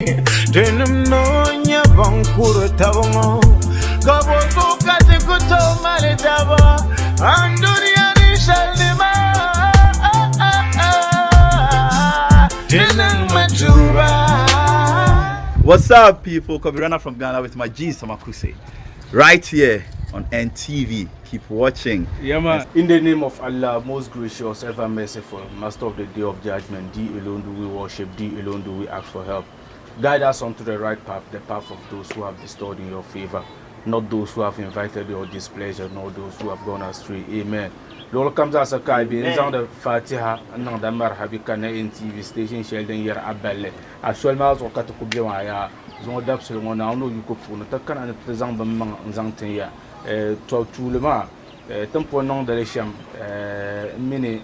Tinim noo n-nyɛ ban kuri taba ŋɔ, ka bɔ zuɣu ka ti ku tooi mali taba anduniya ni shɛli ni maa? Ti niŋmi tuuba. What's up, people? Kobe Rana from Ghana with my G Samakuse. Right here on NTV. Keep watching. Yeah, man. In the name of Allah, most gracious, ever merciful, Master of the day of judgment, thee alone do we worship, thee alone do we ask for help. Guide us onto the right path, the path of those who have bestowed in your favor, not those who have invited your displeasure, nor those who have gone astray. Amen. Luɣili kam zaa sa ka a be, n zaŋdi Fatiha n-niŋda marhabi ka na NTV station shɛli din yɛri a balli. A soli maa zuɣu ka ti ku be maa yaa. Zuŋɔ dabisili ŋɔ Naawuni o yiko puuni ti kana ni ti zaŋ bɛ maŋa n-zaŋ tin ya. Tɔ tuuli maa ti ni pun niŋdi li shɛm m mi ni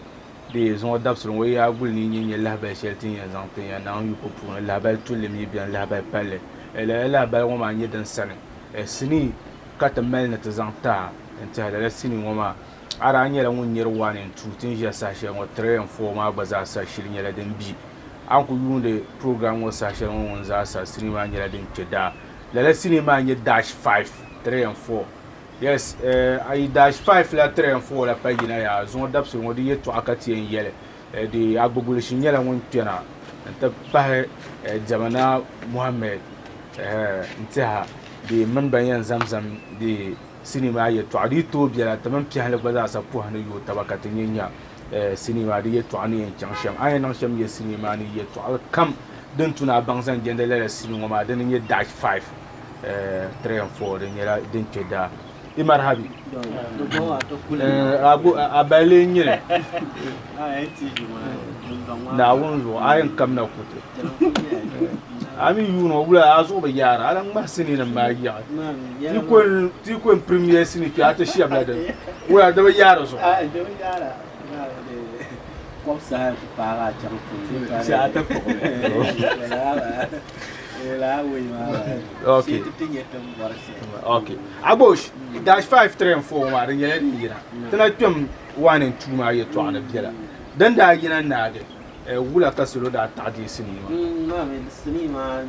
di zuŋɔ dabisili ŋɔ yi yaa guli ni yi nya nya lahibali shɛli ti ni yɛn zaŋ tin ya Naawuni yiko puuni, lahibali tulli mi beni, lahibali palli. Lala lahibali ŋɔ maa n-nyɛ din sani sinii ka ti mali ni ti zaŋ ti a n-tiɛhi lala sinii ŋɔ maa. A daa nyɛla ŋun nyari 1 and 2 ti ni ʒiya saha shɛli ŋɔ 3 and 4 maa gba zaa sa shili nyɛla din bi. A ni ku yuundi program ŋɔ saha shɛli ŋɔ ŋun zaa sa sinii maa nyɛla din kpe daa. Lala sinii maa n-nyɛ Dash 5, 3 and 4. Yes, a yi Dash 5 la 3 and 4 la pa yina yaa, zuŋɔ dabisili ŋɔ di yɛtɔɣa ka ti yɛn yɛli. Di Agbogolishi nyɛla ŋun kpɛna nti pahi Diɛma Naa Mohammed n-tɛha di mini ban yɛn zamzam di sinii maa yɛtɔɣa. Di yi tooi bela, ti mini piɛhili gba zaa sa pɔhi ni yooi taba ka ti nya nya sinii maa di yɛtɔɣa ni yɛn chaŋ shɛm. A ni yɛn niŋ shɛm nya sinii maa ni yɛtɔɣili kam din tu ni a baŋ zaŋ jɛndi lala sinii ŋɔ maa, dini n-nyɛ Dash 5, 3 and 4, di nyɛla din kpe daa. I marhabi. A balli n-nyɛ li. Naawuni zuɣu a yɛn kamina kuti. A mi yuuni o wula a zuɣu bi yaara a lan ŋmahi sinii nim maa yaɣi. Ti yi ko n premier sinii kpɛ a ti shɛbila dini wula di bi yaari zuɣu. Okay. Okay. Agbosh, dash 5, 3 and 4 maa di nyɛla din yina. Ti na kpɛm 1 and 2 maa yɛltɔɣa ni biɛla. Din daa yina naagi, wula ka salo daa taɣi deei sinii maa? Sinii maa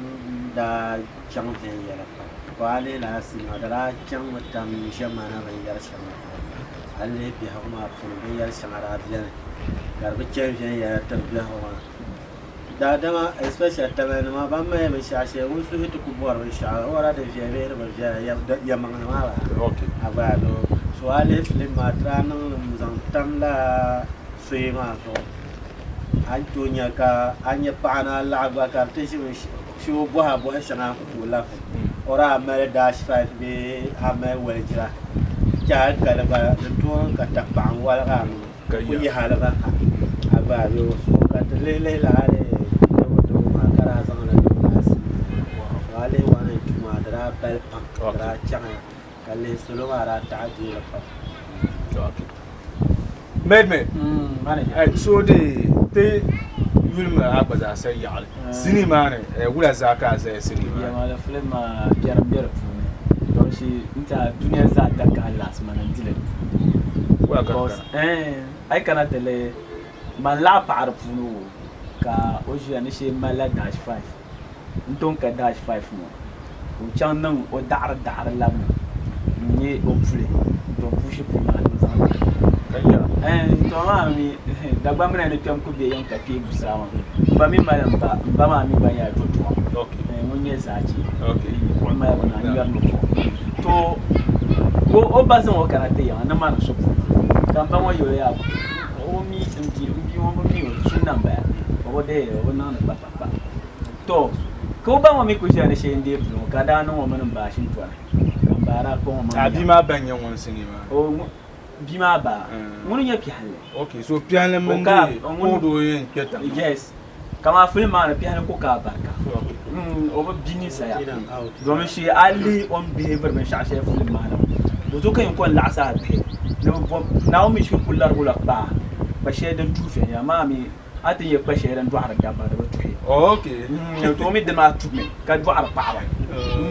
daa chaŋ viɛnyɛla pam. Ka a lihi lala sinii maa, di daa chaŋmi tam ʒiɛmana binyɛr shɛŋa zuɣu. A lihi biɛhigu maa puuni binyɛr shɛŋa daa beni ka di bi chani viɛnyɛla tiri biɛhigu maa. Daadama especially Tamalinima ban mali binshɛɣu shee ŋun suhu ti ku bɔri binshɛɣu o wala di viɛli bee di bi viɛla yɛlimaŋli maa bala a gba yaa doo so a lihi filim maa ti daa niŋ li n-zaŋ tam lala soya maa zuɣu a ni tooi nya ka a nya paɣa ni a laɣi gba ka di ti ʒimi shee o bɔhi a bɔhi shɛŋa n-ku tooi labi o daa mali dash five bee a mali walijira chɛ a kali gba di tooi ka tapaɣa n-waligi a nuu. Ku yaha li ba ha a gba a yo so ka ti lihi lihi la hali dabo dabo maa ka daa zaŋ li niŋ laa sinii maa ni ka a lihi 1 and 2 maa di daa bali pam di daa chaŋya ka lihi salo maa daa taɣi deeli pam. Medmed so di ti yuli mi a gba zaa sa yaɣili sinii maa ni wula zaa ka a zaya sinii maa ni. Yɛlimaŋli filim maa biɛrim be di puuni dɔnshi n-ti a dunia zaa dakahi laɣisi ma na n-di li. Because a yi kana ti lihi man laɣi paɣa di puuni o ka o ʒiya ni shee malila dash five n tom ka dash five ŋɔ ka o chaŋ niŋ o daɣiri daɣiri labina n-nyɛ o puli n-tom puushi puli maa ni o zaŋ li to maa mi Dagbamb ni kpɛm ku be yiŋ ka kpee busaa maa m ba mi mali m ba m ba maa mi gba nyɛla to'tuɣa ŋun nyɛ zaachi kuɣu malibu ni a ŋmɛri ni kuɣu to ka o ba zaŋ o kana ti yiŋa ni ma ni so puuni ka m ba ŋɔ yɛli o yaa o mi m bia m bia ŋɔ bi mi o sunna m-bala o bi deeri o bi niŋdi kpakpakpa to ka o ba ŋɔ mi kuli ʒiya ni shee n-deei puli ŋɔ ka daa niŋ o mini m ba Ashintɔri ka m ba daa kpaŋ o maŋ A bia maa ba n-nyɛ ŋun sinii maa? Bia maa ba ŋuni n-nyɛ piɛhilli. Ok, so piɛhilli mini di ka o doo yɛn kpɛ tiŋ maa. Yes, kaman filim maa ni piɛhilli ku ka barika. O bi bi ninsala domin shee a lihi o ni behaviri binshɛɣu shɛli filim maa ni di zuɣu ka yɛn ko n-laɣisi a bihi ni bɛ bɔbi Naawuni mi shiri ku larigi o la kpaa kpa shɛli din tuhi viɛnyɛla amaa mi a ti nya kpa shɛli din dɔɣiri dabba di bi tuhi. Ok. To o mi dini maa tuhimi ka dɔɣiri paɣaba.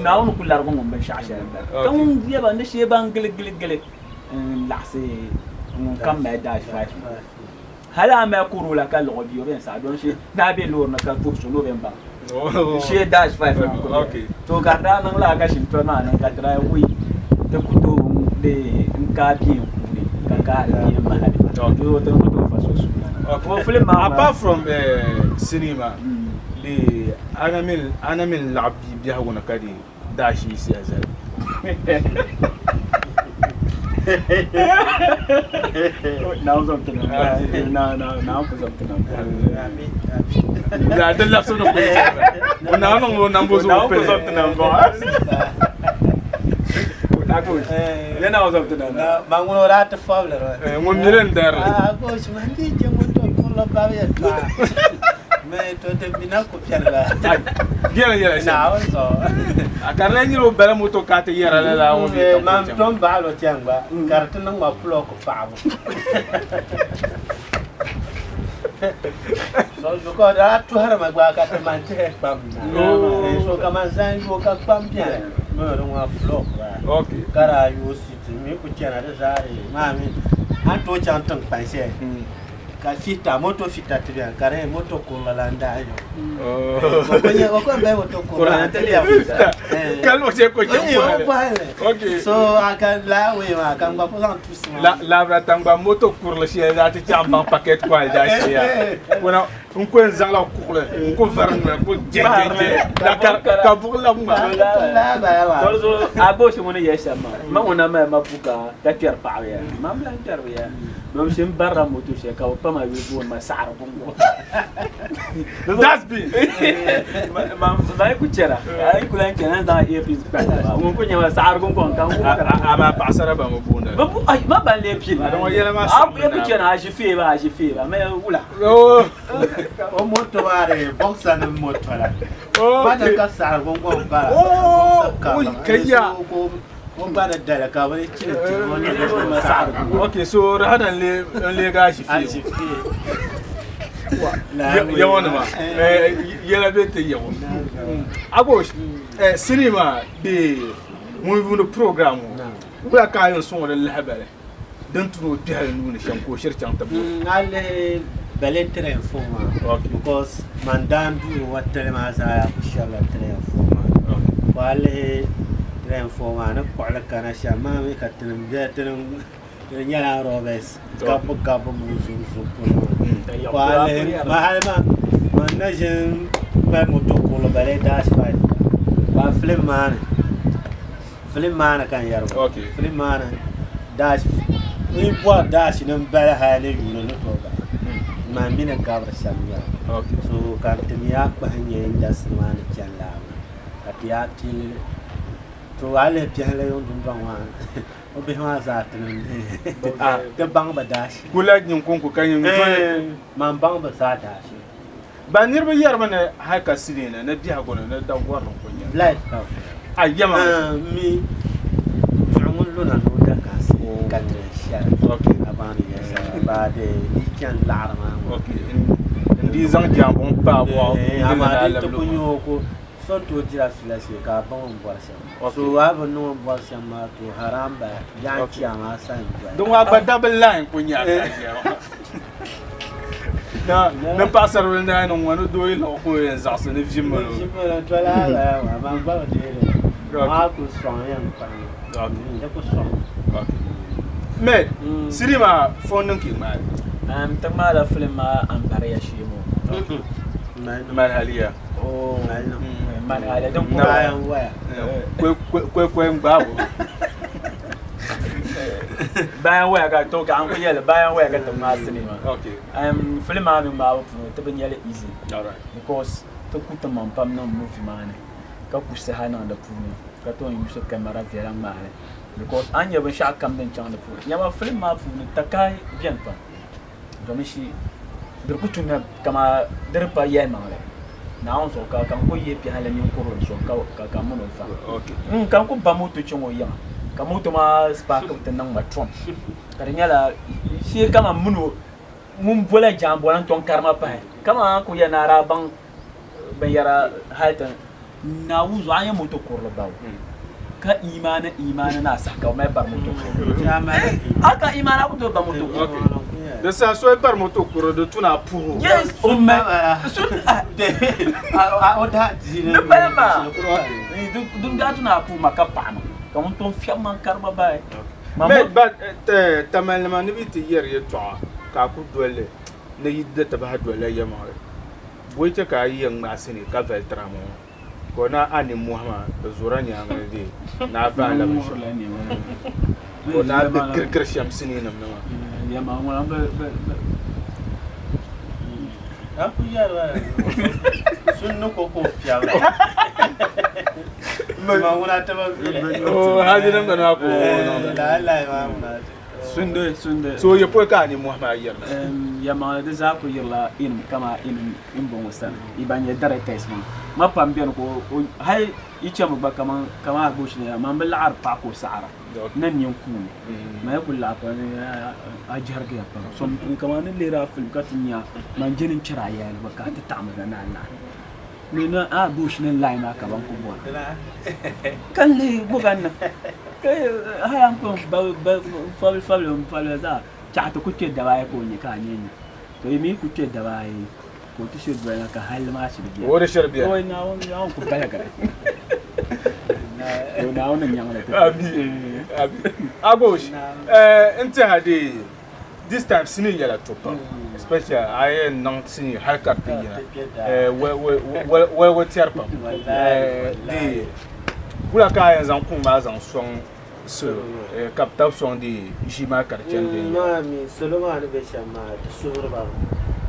Naawuni ku larigi ŋun binshɛɣu shɛli m-bala ka ŋun yɛba ni shee ban gili gili gili n-laɣisi ŋun kam mali dash five maa. Hali a mali kɔro la ka liɣi o bia o bɛn saɣi domi shee ni a be loori ni ka tuhi so ni o bɛn baŋ. Shee dash 5 n ku Okay. To ka di daa niŋ laa ka shintɔri maa niŋ ka ti daa wui ti ku tooi bee n kaai bia n kuuni ka kaari bia n mahali. Okay. To ti ku tooi fa so suuna. Okay. O film maa Apart from cinema, di ana mini ana mini laɣa bia biɛhigu ni ka di daa shiisiya zali. Naawuni zom ti nam. Na na Naawuni ku zom ti nam. Ya di labisi ni kuli o naa niŋ o nambo zuɣu Naawuni ku pili. zom ti nam bɔŋɔ. Ya Naawuni zom ti nam. Ma ŋuni o daa ti fɔbili ri. Eh, ŋun mili n dari. Ah, gosh, man di je moto kurili babu yɛltɔɣa. Me to ti mi na ku piɛli ba. Yɛla yɛla shɛm. Naawuni zuɣu. A ka di lahi nyɛla o bala moto ka ti yɛra lala ŋun mi ka Man ku chaŋ. tom baɣali o chani gba ka di ti niŋ ma pulɔku paɣabu. So because daa tuhirimi gba ka ti man tihi kpam na. Oh. So kaman zan yooi ka kpam beni mi di ŋɔ pulɔku ba. Okay. Ka daa yooi siti mi ku chana di zaa di maa mi a ni tooi chaŋ tiŋkpan shɛli ka fita moto fita ti beni ka di nyɛ moto kurili la n-daa nyɛ o. Oh. O ko n-bali moto kurili la nti lɛbi Fita. Ka luɣi shɛli ko chɛ O bɔhili. bɔhili. Okay. So a ka laa wei maa ka n gba ku zaŋ tusi maa. La labira tangba moto kurili shɛli daa ti chaŋ baŋ packet kɔhili daa shɛya. Kuna n ko n zaŋla kuɣuli n ku vari noli ku jɛ jɛ jɛ la ka ka buɣi labi ŋma. Laa bala maa. Dɔli zuɣu a goshi ŋuni yɛli shɛm maa ma ŋuna mali ma puka ka kpɛri paɣaba ya ma mi lahi kpɛri bi ya domi shi n barila moto shɛli ka bi pa ma yuli booni ma saɣari gunguŋ. Dustbin. Ma yi ku chɛra a yi ku lahi chɛna n zaŋ earpiece kpa ŋun ku nyɛma saɣari gunguŋ ka n A a a maa paɣasara ba mi booni. Bi bu ai ma ban lee pili. A ŋɔ yɛla maa A saɣim ku chɛna a ʒi fee ba a ʒi fee ba mɛ wula. Oh. O moto maa de boxer nim moto la. Ba Okay. ni ka saɣari gunguŋ bara. Oh, Boxer ka oi, ba. ka ya. So, ko o gba ni dali ka bi chili tiri o ni ma saɣari gunguŋ. Okay, so rather than le n lee gaa ʒi A fee. ʒi fee. Yawa nima yɛla bɛ ti yawa. Agosh, sinima bee ŋun yuuni program ŋɔ wula ka a yɛn sɔŋ di lahibali din tuni o kpɛhili nuu ni shɛm ka o shiri chaŋ ti bo? A lihi bale train fo maa because man daan duu wa tali maa zaa yaa ku shɛbila train fo maa. Ka a lihi train fo maa ni kpuɣili kana shɛm maa mi ka tinim bɛ tinim di nyɛla robbers gabbu gabbu mini zum zum polo maa. Ka a lihi ma hali maa man na ʒini mali moto kurili bale dash 5 ba film maa ni film maa ni ka n yɛri ŋɔ Okay. film maa ni dash n bɔri dash ni n bali hali ni yuuni ni tooi bahi man mi ni gabiri shɛm nyɛla Okay. so ka ti mi yaa kpahi nyɛ industry maa ni chani laa maa ka ti yaa pili to a lihi piɛhili yuŋ dundɔŋ maa o bihi maa zaa ti ni ti baŋ bi dash Kula nyin konko ka nyin doli. Man baŋ bi zaa dash. Ba niriba yɛrimi ni hali ka sinii ni ni biɛhigu ni ni dagɔrili n-ku nyɛ. Life ka A yɛma. Mi duɣu ŋun luna ni o da kasi ka tiri shɛli. Okay. A baŋ ni yɛli shɛli ba de di chani laɣiri maa ŋɔ. Okay. N di zaŋ jaanbuŋ pa a bɔɣu Eh, n amaa di di ti ku nyɛ o ko so n tooi dira fiila shee ka a baŋ o ni bɔri shɛm. Okay. So a bi niŋ o ni bɔri shɛm maa to haram bala yaɣa Okay. chia maa sa n dɔya. Din ŋɔ gba double line ku nyɛ a ka ʒiya maa. Na ni paɣasaribili naa ni ŋɔ ni doo yi liɣi ka o yɛn zaɣisi ni vi mali o. Vi mali o to laa bala maa man gba bi deeri Okay. maa ku sɔŋ yɛn kpaŋ. Okay. Di ku sɔŋ. Okay. Mate, siri maa fɔn niŋ ka i ŋmaai. Ti ŋmaala film maa Ambariya shee ŋɔ. Mali haliya. Oh, Mali niŋ. mali haliya din Na- Bayan waya. Kwe kwe n gbaabo. Bayan waya ka to ka an ku yɛli bayan waya ka ti ŋmaai sinima. Okay. Film maa mi ŋmaabu puuni ti bi nyɛli easy All right. because ti ku ti maŋ pam niŋ movie maa ni ka ku saha niŋ di puuni ka tooi use camera viɛla ŋmaali because a ni nyɛ binshaɣu kam din chaŋ di puuni nyama film maa puuni takahi beni pam domi shi di ku tumya kama di di pa yɛlimaŋli Naawuni zuɣu ka ka n ku yihi piɛhili mini kurili sɔŋ ka ka ka mini o fa. Okay. Ka n ku ba moto chaŋ o yiŋa ka moto maa spark ti niŋ ma tom ka di nyɛla shee kaman mini o ŋun bola jaanbɔla n-tɔŋ karima pahi kaman a ku yɛli ni a daa baŋ binyɛra hali ti Naawuni zuɣu a ni nyɛ moto kurili babu ka imaani imaani ni a saha ka bɛ mali bari moto kurili. A ka imaani a ku tooi ba moto kurili. Di saha so yi bari moto kuri di tu ni a puhi o. Yes, o ma sun o daa di Di bala maa din daa tu ni a puhi ma ka paɣa ma ka ŋun tom fiɛbi ma n-kari ma bahi. Mate, but Tamalinima ni bɛ ti yɛri yɛltɔɣa ka a ku doli li ni yi di ti bahi dolila yɛlimaŋli, bɔyi chɛ ka a yi yɛn ŋmaai sinii ka vali tiri a ma ŋɔ ka o na a nimmohi maa di zoora nyaaŋa ni dee ni a vaai labi shɛm ka o na a bi girigiri shɛm siniinim ni maa. A ku yɛri ba sun ni ko ka o piɛbira. Tima ŋuna ti bi vili. Oh, haji nim maa ka o niŋda. Lala lahi maa ŋuna ti. Sunde, sunde. So ya pɔi ka a nimmohi maa yirina? Yɛlimaŋli di zaa kuli yirila inim kaman inim n bɔŋɔ sani yi ban nyɛ directors maa. Ma pam beni ka o hali yi chami gba kaman kaman Agosh ni man bi laɣiri paɣa ka o saɣira ni n nini kuuni. Man yi kuli laɣi pa ni a jɛrigiya pam. So kaman ni lihiri a film ka ti nya man je ni n chɛri a yɛli gba ka a ti taɣimi na ni a lahi. Ni na a Agosh ni line maa ka ban ku bɔra. Ka n lihi bo ka n niŋ ka hali a ni pun fabili fabili n fabili zaa chaɣa ti ku kpe daba ayi ka o nya ka a nya nya. To yi mi ku kpe daba ayi ka o ti shiri doli na ka halli maa shiri beni. O di shiri beni. O Naawuni Naawuni ku baligiri. O Naawuni ni nyaŋ li ti. Ami ami. Agosh n tɛha dee this time sinii nyɛla to pam especially a yɛn niŋ sinii hali ka di ti yina waligu tɛri pam dee wula ka a yɛn zaŋ kuŋ maa zaŋ sɔŋ salo ka bɛ tabi sɔŋ dee ʒii maa ka di chani viɛnyɛla. Maa mi salo maa ni be shɛm maa ti suhuri ba mi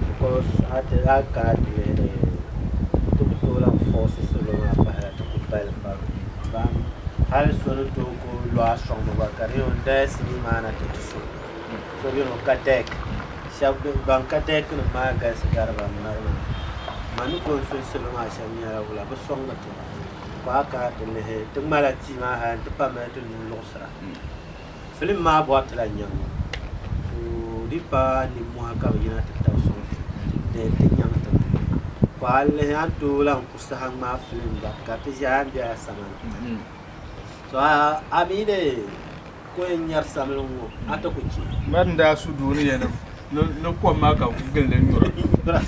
because a ti a kana ti lihi ti ku tooi lahi force salo maa pahila ti ku balim ba mi hali so ni tooi ku lo a sɔŋ gba ka di nyɛ o ni daya sinii maa na ti ti so so beni o ka deck shɛba ban ka deck nim maa galisi gari ban mali maa man ni ko n suhi salo maa shɛm nyɛla wula bɛ sɔŋmi ti Ka a kana ti lihi ti ŋmala tia maa hali nti pa mali ti nuu luɣisira. Filim maa bɔri ti la nyaŋ so di pa nimmohi ka bɛ yina ti tabi sɔŋ ti then ti nyaŋ ti mi. Ka a lihi a ni tooi lahi ku saha ŋmaai filim gba ka ti ʒiya a ni bela samani. So a mi ni ko yɛn nyari samili ŋ-ŋɔ a ti ku che. Mari n-daa su duu ni yɛn ni kom maa ka ku gili li nyura.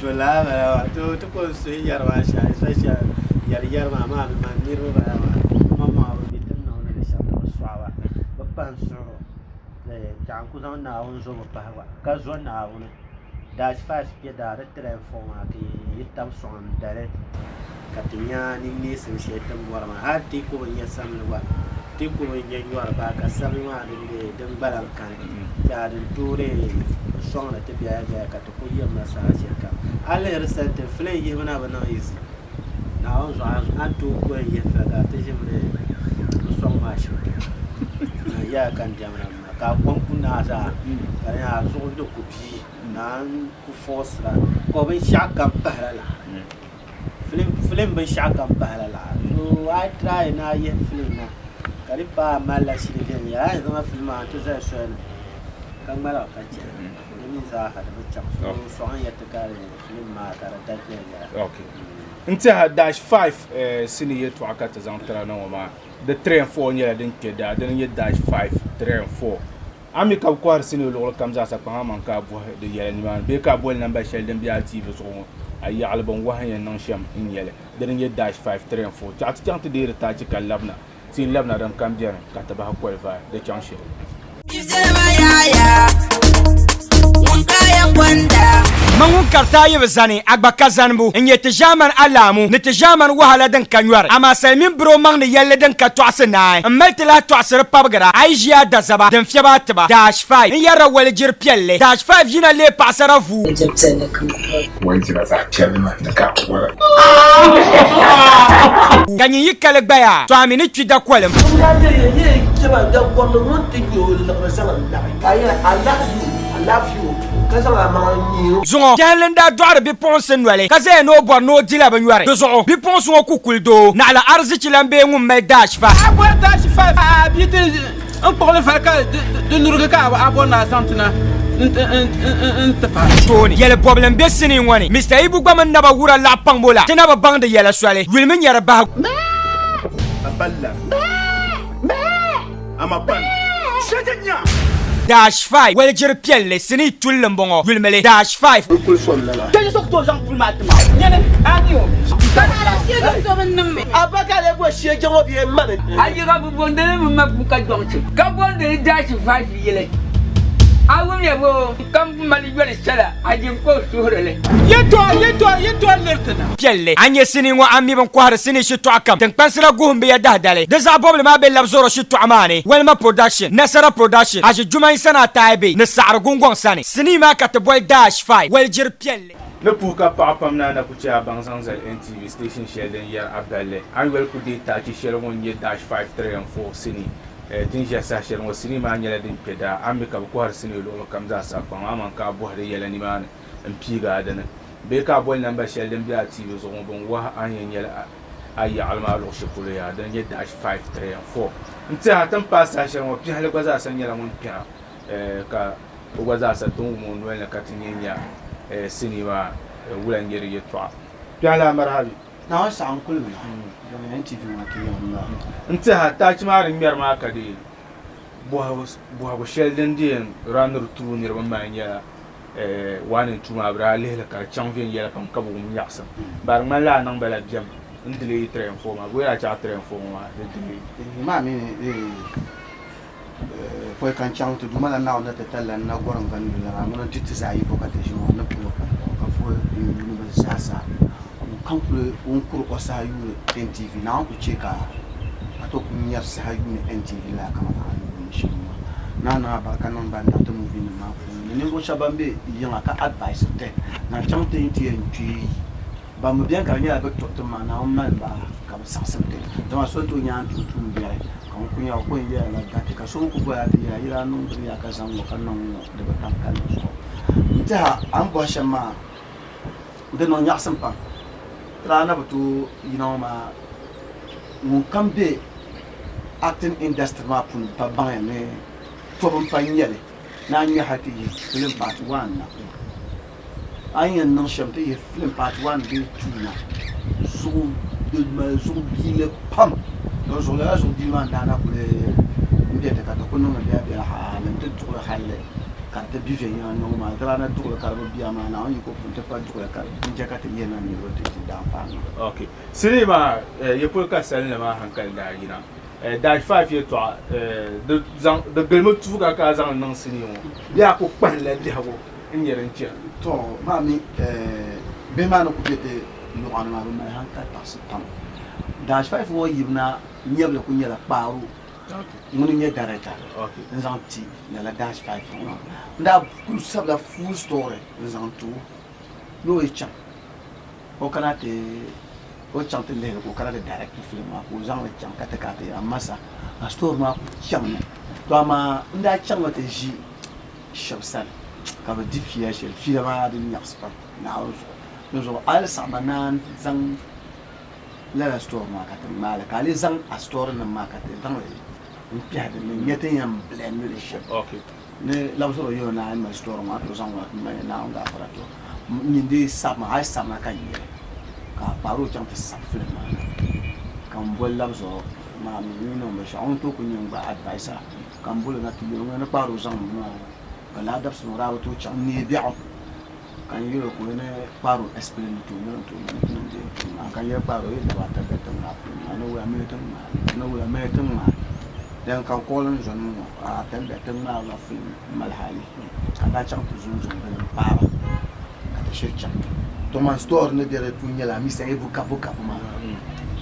To lala bala maa to ti ko n-suhi yɛri maa shɛli especially yɛri yɛri maa amaa mi man niriba bala maa maŋmaŋa bi mi ti ni niŋdi li shɛm ni bi sɔɣi ba bi pahi n suhuri biɛɣu n-ku zaŋ Naawuni zobu pahi gba ka zo Naawuni dash five kpe daa di three and four maa ka yi tabi sɔŋ n-dali ka ti nya ninneesim shɛli ti ni bɔri maa. Hal ti ku bi nya samli gba, ti ku bi nya nyɔri baa ka samli maa din be din gbaliŋ kani yaa din toori sɔŋdi ti biɛlabiɛla ka ti ku yirina saha shɛlikam. A lihi recently, filin yihibu na bi niŋ easy. Naawuni zuɣu a ni tooi go n-yihi fila ka a ti ʒimi ni di sɔŋ ma shɛm. Yɛla ka n diɛmda maa ka a kom ku naai zaa ka di nyɛla a zuɣu ni ku bii naan ku fɔɔsira ka binshɛɣu kam pahila lala. Film binshɛɣu kam pahila lala so a yi try ni a yihi film na ka di paai a malila shili viɛnyɛla a yɛn zaŋla film maa n-ti zali soli ni ka ŋmaligi ka chɛ di mi zaaha di bi chaŋ so sɔŋ n yɛriti ka di film maa ka di da viɛnyɛla. N tɛha dash 5 sinii yɛltɔɣa ka ti zaŋ tira na ŋɔ maa di 3 and 4 nyɛla din kpe daa dini n-nyɛ dash 5 3 and 4. A mi ka bɛ kɔhiri sinii luɣili kam zaasa kpaŋ amaŋ ka a bɔhi di yɛla nimaani bee ka a boli namba shɛli din be a TV zuɣu ŋɔ a yaɣili bin wahi yɛn niŋ shɛm n-nyɛ li. Dini n-nyɛ dash 5 3 and 4. Chaɣ ti chaŋ ti deeri taachi ka labina. Ti yi labina din kam beni ka ti bahi koli vaai di chaŋ shɛli. Ma ŋun kariti a yi bi zani, a gba ka zanibu. N-nyɛ ti ʒaamani alaamu ni ti ʒaamani wahala din ka nyɔri. Amaa sali mini biri o maŋ ni yɛlli din ka tɔɣisi naai. M mali ti lahi tɔɣisiri pabigira a yi ʒi a dazaba din fiɛbi a tiba. Dash 5. N yɛrila walijiri piɛlli. Dash 5 yina leei paɣisara vuu. Walijiri piɛlli kam ku bɔri. Walijira zaɣ piɛlli maa ni ka a ku bɔra. Ka nyin yi kali gbaya, to a mi ni kpi dakolim. Ŋun daa diri ya nyɛla kpɛma dagɔrili ŋun ti nyɛ o liɣiri zaŋ n-naɣi ka a yɛli, I love you, I love you, ka zaŋ a maŋa n-neei o. Zuŋɔ, Jahili n-daa dɔɣiri bipuɣinsi noli, ka zaya ni o bɔri ni o dila bɛ nyɔri. Di zuɣu, bipuɣinsi ŋɔ ku kuli doo, naɣila arizichi lan bee ŋun mali daashifa. A bɔri daashifa a bia ti n kpuɣili vari ka di nurigi ka a bɔri ni a zaŋ ti na n-ti pa. Tooni, yɛli bɔbili m-be sinii ŋɔ ni. Mister Ibu gba mini naba wura laɣ paŋbo la, ti na bi baŋdi yɛla soli. Yuli mi nyari bahigu. Aballa. Amapan. Dash 5, Walijiri piɛlli, sinii tulli m-bɔŋɔ, yulimi li Dash 5. N kuli so m-bala. Kpɛji so ku tooi zaŋ puli maa ti ma. Nyini, a mi o. Ka naa shee din so bi niŋ mi. A ba ka lee bo shee je ŋɔ bee m-mani? A yi ka bɛ boondili mi ma buka dɔŋsi, ka boondili Dash 5 yili. A wumya boo ka m mali yoli sala, a yin ka o suhiri li. Yɛtɔɣa, yɛtɔɣa, yɛtɔɣa liriti na. Piɛlli, a nya sinii ŋɔ a mi bɛ ni kɔhiri sinii shitɔɣu kam tiŋkpansi la guhim bɛ ya dahidali. Di zaɣ bɔbili maa be Labzoro shitɔɣu maa ni, Walima Production, Nasara Production, Aʒi Jumain Sanaa Taaibe ni Saɣiri Gungɔŋ sani. Sinii maa ka ti boli Dash 5, Walijiri piɛlli. Ni puhi ka paɣa pam naa na ku chɛ a baŋ zaŋ zali NTV station shɛli din yɛri a balli. A ni yoli ku deei taachi shɛli ŋun nyɛ Dash 5, 3 and 4 sinii. Ti ni ʒiya saha shɛli ŋɔ, sinii maa nyɛla din kpe daa. A ni mi ka bɛ kɔhiri sinii luɣili kam zaa sa kpaŋ aman ka a bɔhi di yɛla nimaani m-piigi a dini. Bee ka a boli namba shɛli din be a TV zuɣu ŋɔ bɛ ni wahi a ni yɛn nyɛli a yaɣili maa luɣ shɛli polo yaa, dini n-nyɛ dash 5, 3 and 4. N tɛha ti ni paai saha shɛli ŋɔ, Piɛhili gba zaa sa nyɛla ŋun kpɛna ka o gba zaa sa ti ni wum o noli ni ka ti nyɛ nya sinii maa wula n-nyɛ di yɛltɔɣa. Piɛhili a marahabi. Naawuni saɣim kuli mi na, NTV ŋɔ ti yɛm m-bala. N tɛha taachi maa din ŋmɛri maa ka di bɔhigu shɛli din di yɛn raniri tuui niriba mali nyɛla 1 and 2 maa bɛ daa lihili ka di chaŋ viɛnyɛla pam ka bi wum nyaɣisim. Ba di ŋmanila a niŋ ba la biɛm n delay 3 and 4 maa bee a chaɣ 3 and 4 ŋɔ maa di delay. Maa mini pɔi ka n chaŋ ti Duuma la Naawuni ni ti tali la n na gɔrim ka n yuli la maa, ŋuni n-ti ti zaa yiko ka ti ʒi ŋɔ ni polo ka ka puhi n yuuni ba zaa sa. Ŋunkam kuli ŋun kuri o saha yuuni NTV, Naawuni ku chɛ ka a tooi kuli nyari saha yuuni NTV lala kaman a ni yuuni shɛm maa. Naa niŋ a barika niŋ ban daŋ ti movie nim maa puuni ni ninvuɣ shɛba ban be yiŋa ka advice ti zaŋ chaŋ ti ni ti yɛn kpi ban bi beni ka di nyɛla bɛ tuhi ti maa Naawuni mali ba ka bɛ saɣisiri ti dama so ni tooi nyaŋ tum tuun biɛri ka ŋun kuli nya o ko yɛn yɛla la gati ka so mi kuli boli a ti yɛla yi daa niŋ bini yaa ka zaŋ ŋɔ ka niŋ ŋɔ di bi tam kalinli zuɣu n tɛha a ni bɔhi shɛm maa di niŋ nyaɣisim pam ti daa na bi tooi yina ŋɔ maa ŋun kam be acting industry maa puuni pa baŋya ni tɔbu m-pa n-nyɛ li ni a ŋme hali ti yihi film part one na. A ni yɛn niŋ shɛm ti yihi film part one bee two na, zuɣu di mali zuɣu biili pam. Di zuɣu lala zuɣu biili maa n-daa na kuli m-be ti ka ti kuli niŋdi biɛla biɛla hali nti duɣili hali ka di ti bi viɛnyɛla niŋ maa. Ti daa na duɣili ka di bi bia maa Naawuni yiko pun ti pa duɣili ka di n-chɛ ka ti yihi na niriba ti di daanfaani maa. Ok. Sinii maa yi puli ka salinli maa hankali daa yina. Dash 5 yɛltɔɣa di zaŋ di gilimi tuuga ka a zaŋ niŋ sinii ŋɔ bee a ku kpahimla biɛhigu n-nyɛ din chani? Tɔ maa mi bihi maa ni ku be ti luɣa ni maa bɛ mali hankali taɣisi pam. Dash 5 ŋɔ yibuna nyɛbili ku nyɛla kpaaru ŋuni n-nyɛ director n-zaŋ ti lala Dash 5 ŋɔ maa. N daa kuli sabila full story n-zaŋ ti o ni o yi chaŋ. O kana ti o chaŋ ti lihili ka o kana ti direct film maa ka o zaŋ li chaŋ ka ti kana ti yɛra masa a story maa kuli chaŋmi to amaa n daa chaŋmi ti ʒi shɛba sani ka bɛ di fiila shɛli fiila maa din nyaɣisi pam Naawuni zuɣu di zuɣu a yi saɣi ma naan zaŋ lala story maa ka ti ŋmaali ka a lee zaŋ a story nim maa ka ti zaŋli n kpɛhi din ni n-nyɛ ti ni yɛn blend li shɛm. Ni labisiri o yɛli o ni a yi mali story ŋɔ a tooi zaŋ ŋɔ mali Naawuni gaafara to nyin dee sabi ma a yi sabi na ka n yɛli ka a kpaari o chaŋ ti sabi film maa na ka n boli labisiri maa mi ni niŋ binshɛɣu ŋun tooi kuli nyɛ n gba adviser ka n boli o na ti yɛli o ŋɔ ni kpaari o zaŋ mi maa ka lala dabisili ŋɔ daa bi tooi chaŋ n neei biɛɣu ka n yɛli o ka o ni kpaari o explain ni ti o ni ti o ni ti niŋ dee film maa ka n yɛli kpaari o yi daba ata bɛ tiŋ maa puuni maa ni wula mali tiŋ maa ni wula mali tiŋ maa Then ka kuɣili n zoni ŋɔ ka a ti be ti ŋmaarila filim mali hali ka daa chaŋ ti zunzum bini m paai ba ka ti shiri chaŋ. To man story ni be di puuni nyɛla misa yi buka buka maa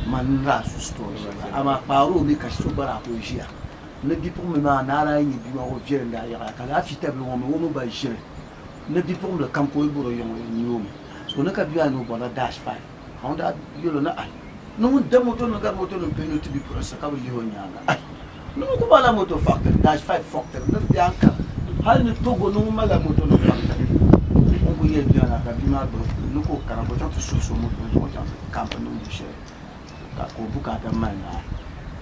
man n daa su story shɛli amaa kpaari o mi ka so gba daa kuli ʒiya ni bipuɣimbila maa ni a daa yi nya bia maa o viɛlim daa yaɣiya ka lala fitabili ŋɔ mi o mi gba ʒiri ni bipuɣimbila kam ka o yi bori o yiŋ o yɛn nya o mi so ni ka bia maa ni o bɔrila dash five Ka ŋun daa yɛl o ni, Ai, ni ŋun da motonim gari motonim pihinu ti bipuɣinsi ka bi lihi o nyaaŋa. Ai, ni ŋun ku malila moto factory, dash five factory, ni di bɛ Ankara, hal ni Togo ni ŋun malila motonim factory. O ni kul yɛli bia maa ka bia maa gbubi ni ka o kana ka o chaŋ ti suhi so moto ni o chaŋ ti kampi niŋ du shɛli ka o bukaata mali naai.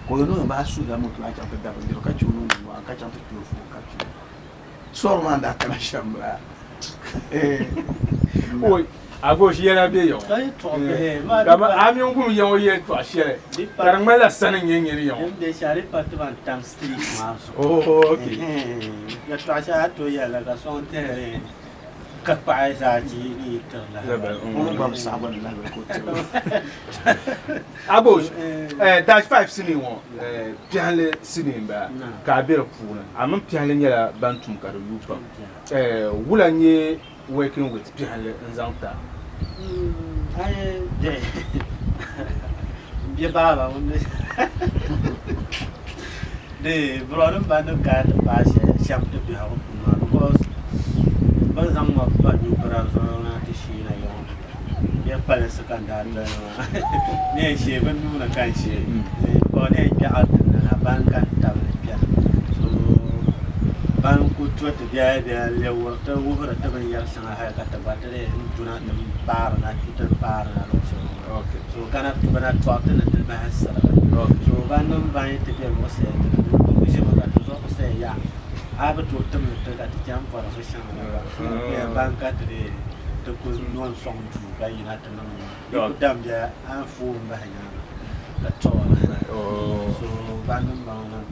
Ka o yɛli ni o yɛn bahi suhila moto maa chaŋ ti da bindirigu ka chɛ o ni ŋun maa ka chaŋ ti kpi o foo ka kpi o. Sɔri maa n-daa kana shɛm m-bala. Oi! Agosh yɛla be ya ŋɔ. Kaman a mini gum ya ŋɔ yɛltɔɣ shɛli ka di ŋmanila sani n-nyɛ nyini ya ŋɔ. Din be shɛli di pa ti ban tam street maa zuɣu. Oh, okay. Yɛltɔɣa shɛli a tooi yɛlila ka sɔŋ tɛhiri ka kpaɣi zaachi ni yi tiri lahibali. O ni gba bi saɣi gba ni lahibali ka o tiri o. Agosh, Dash 5 sinii ŋɔ piɛhili sinii m-bala ka a be di puuni. A mini piɛhili nyɛla ban tum ka di yuui pam. Wula n-nyɛ working with piɛhili n-zaŋ ti a? M bia baaba ŋun be di buronim ba ni kana ti paai shɛm ti biɛhigu puuni maa because bɛ ni zaŋ ma pa nubira zuɣu na ti sheena ya ŋɔ bɛ kpalinsi ka n daa doli maa ni yɛn shee bɛ nuu ni ka n shee because ni yɛn kpe Altinda na bani ka n tabili kpɛna so ban ku to ti biɛla biɛla n-lɛbigiri ti wuhiri ti binyɛr shɛŋa hali ka ti gba ti dii duna ti paarina ti paarina luɣ shɛli ŋɔ so ka na bɛ na tɔɣi ti ni ti bahi sirigi so ban niŋ ban yi ti be luɣ shɛli ti ni ku ʒimi ka ti zuɣu ku saya ya a bi tooi timdi ti ka ti chaŋ bɔri vi shɛŋa la gba ban ka ti dii ti ku no n-sɔŋ duu ka yina ti niŋ di ku dam biɛla a ni foon bahi nyaaŋa ka tɔba so ban niŋ baŋ niŋ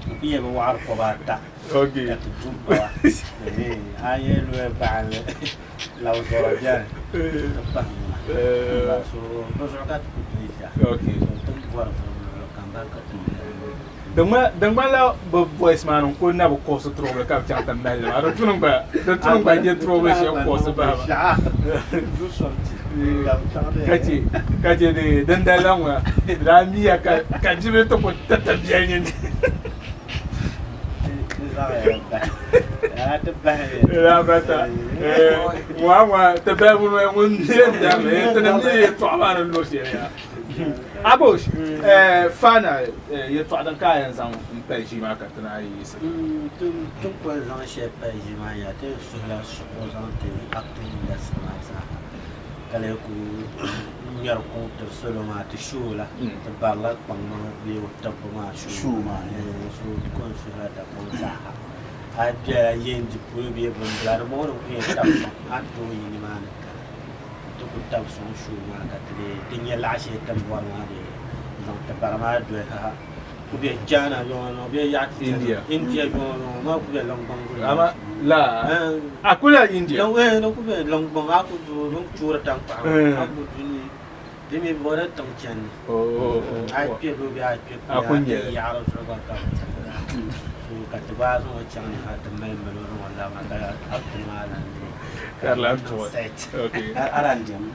n ku yɛ bi waɣiri kɔba ata ka ti du m-paai a yi loya baɣili labi zɔra beni ti pahi ŋuna so bɛ zuɣu ka ti ku doli ʒiya so ti ni bɔri vuri luɣili kam bali ka ti Di ŋmanila bɛ voice maa ni n-kuli na bi cause trouble ka bɛ chaŋ ti mali li maa. Di tuni gba di tuni gba nyɛ trouble shɛli cause bahi ba. Ka che ka che di dindali la ŋuna di daa miya ka ka jibili ti ku tiriti biɛli nini. Ŋɔ ŋɔ ti balibu ŋun miri n-damli ti ni mi yɛltɔɣa maa ni luɣ shɛli yaa. Abosh, final yɛltɔɣa din ka a yɛn zaŋ m-pali ʒii maa ka ti naan yiɣisi. Ti ni kuli zaŋ shɛli pali ʒii maa nyɛla ti yɛn suhila suɣulo zaŋ ti acting industry maa zaa ka lee ku ŋmɛri kuŋ tiri salo maa ti show la ti barila kpaŋmaŋ bee o tibbu maa show maa so ti kuli yɛn suhila Dagbaŋ zaaha a yi bela yendi polo bee bimbila di bɔŋɔ din kuli yɛn tabi sɔŋ a ni tooi yi nimaani kana ti ku tabi sɔŋ show maa ka ti dee ti nya laɣ shɛli ti ni bɔri maa dee n-zaŋ ti bara maa doli ha ku be China yɔŋɔ nɔ bee yaɣa ti chana India. India yɔŋɔ nɔ maa ku be liŋgbɔŋ guli Ama la a kula India. Liŋ eh di ku be liŋgbɔŋ a ku du bɛ ni toori tankpaɣu maa a ku du ni di mi bɔri tiŋ chani Oh, oh, a yi oh. kpe doo bee a yi kpe A kuli ku a nyɛ ti li. yaɣiri zuɣu gba ka bi chani so ka ti gba zaŋ o chaŋ ni ha ti mali mali o zaŋ o labina ka up to maa lan dee Ka di lan tuɣi. set. Okay. A lan diɛm.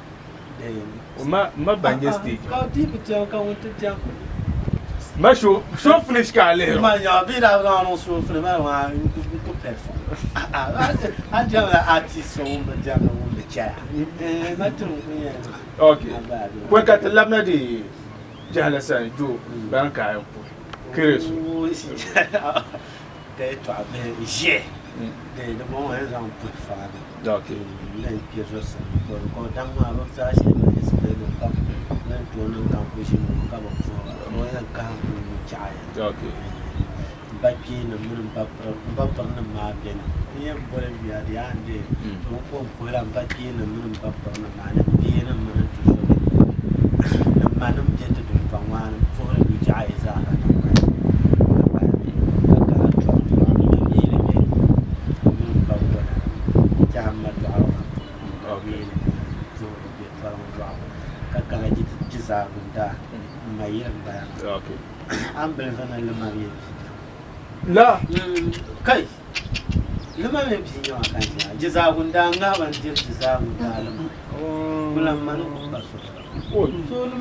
Ma ma ba nyɛ stage. Ka ti bi diɛm ka ŋun ti diɛm. Ma show show finish ka a lihiri. Ma nya bi daa zaŋ niŋ show finish ma maa n ku perform. A diɛmla artist so ŋun bi diɛmdi ŋun bi chɛra. Ma tiri n ku nyɛ. Okay. Pɔi ka ti labina di jahila sani jo ban ka a yɛn puhi. Kirisu. Ka yɛtɔɣa bihi ʒiɛ di di bɔŋɔ yɛn zaŋ puhi faana n lahi kpɛ zuɣusaa ka o daŋ maa bi zaa shee bi explain pam ni ni tooi niŋ ka n ku ʒini ŋɔ ka bi puhi ba o yɛn kahim ku chaɣi ya n ba kpee nim mini n ba piri nim maa bɛni n yɛn boli yuya di yaa n dee to n ku puhila n ba kpee nim mini n ba piri nim maa ni n bihi nim mini n tuzo bihi ni n ma nim bɛ ti dundɔŋ maa ni n puhiri yujaɣa yi zaa ha ka kana tɔri dɔɣi ni ma meeli bɛ mini n ba gɔna tɛha m ma dɔɣiri maa puuni m ba meeli puhiri bɛ tɔri ŋɔ dɔɣibu ka kana Jizaagunda m ma yili m-bala maa a ni bilivi ni limam yɛn pii kam La kai limam yɛn pii nyɛma ka n ʒiya Jizaagunda ŋahiba n-diri Jizaagunda lima kulan ma ni ku pa suhu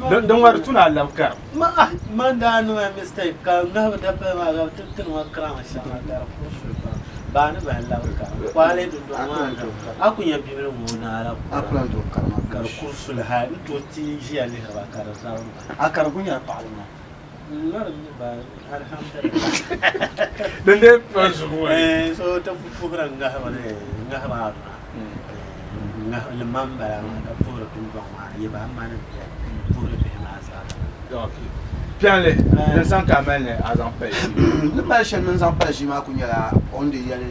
Din ŋɔ di tu ni a labi karim. Ma ah man daa niŋla mistake ka ŋahibu dabali maa ka bɛ ti tiri ma crown shɛŋa ka di kuri suli pam baa ni bahi labi karim kpaale dundɔŋ maa ni a ku nya bibili ŋɔ o naala ka di kuri suli hali n tooi ti ʒiya lihiri ba ka di zabiri ba. A karim ku nyɛla paɣali maa. N lɔri mi ba alhamdulillah. Din dee pa zuɣu ŋɔ. Eh, so ti puhiri ŋahibu ni ŋahibu aduna. Ŋahibu limam bala maa ka puhiri dundɔŋ maa ni yi bahi mani biɛni puhiri bihi maa zaa. Okay. Piɛnli, din saŋ ka a mali ni a zaŋ pali ʒii maa. Ni mali shɛli ni n zaŋ pali ʒii maa ku nyɛla o ni di yɛli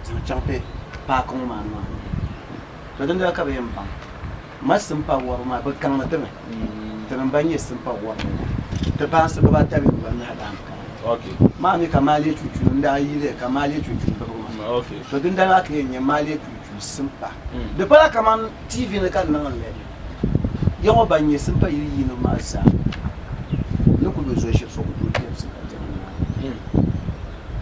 zaŋ chaŋ ti paaki ŋɔ maa ni maa. To dindali ka bɛ yɛn baŋ. Ma simpa wɔriba maa bɛ kaŋdi ti mi. Tinim ban nyɛ simpa wɔriba ŋɔ, ti baansi bibata mini bibanahi daa bi kana. Maa mi ka Maaliya Chuuchuu n daa yi li ka Maaliya Chuuchuu bibigi ma. To dindali maa ka yɛn nyɛ Maaliya Chuuchuu simpa. Di pala kaman TV ni ka di niŋ n-li. Ya ŋɔ ban nyɛ simpa yili yiiniba maa zaa ni kuli bi zo ʒiri so ku tooi diɛm simpa diɛmbu maa.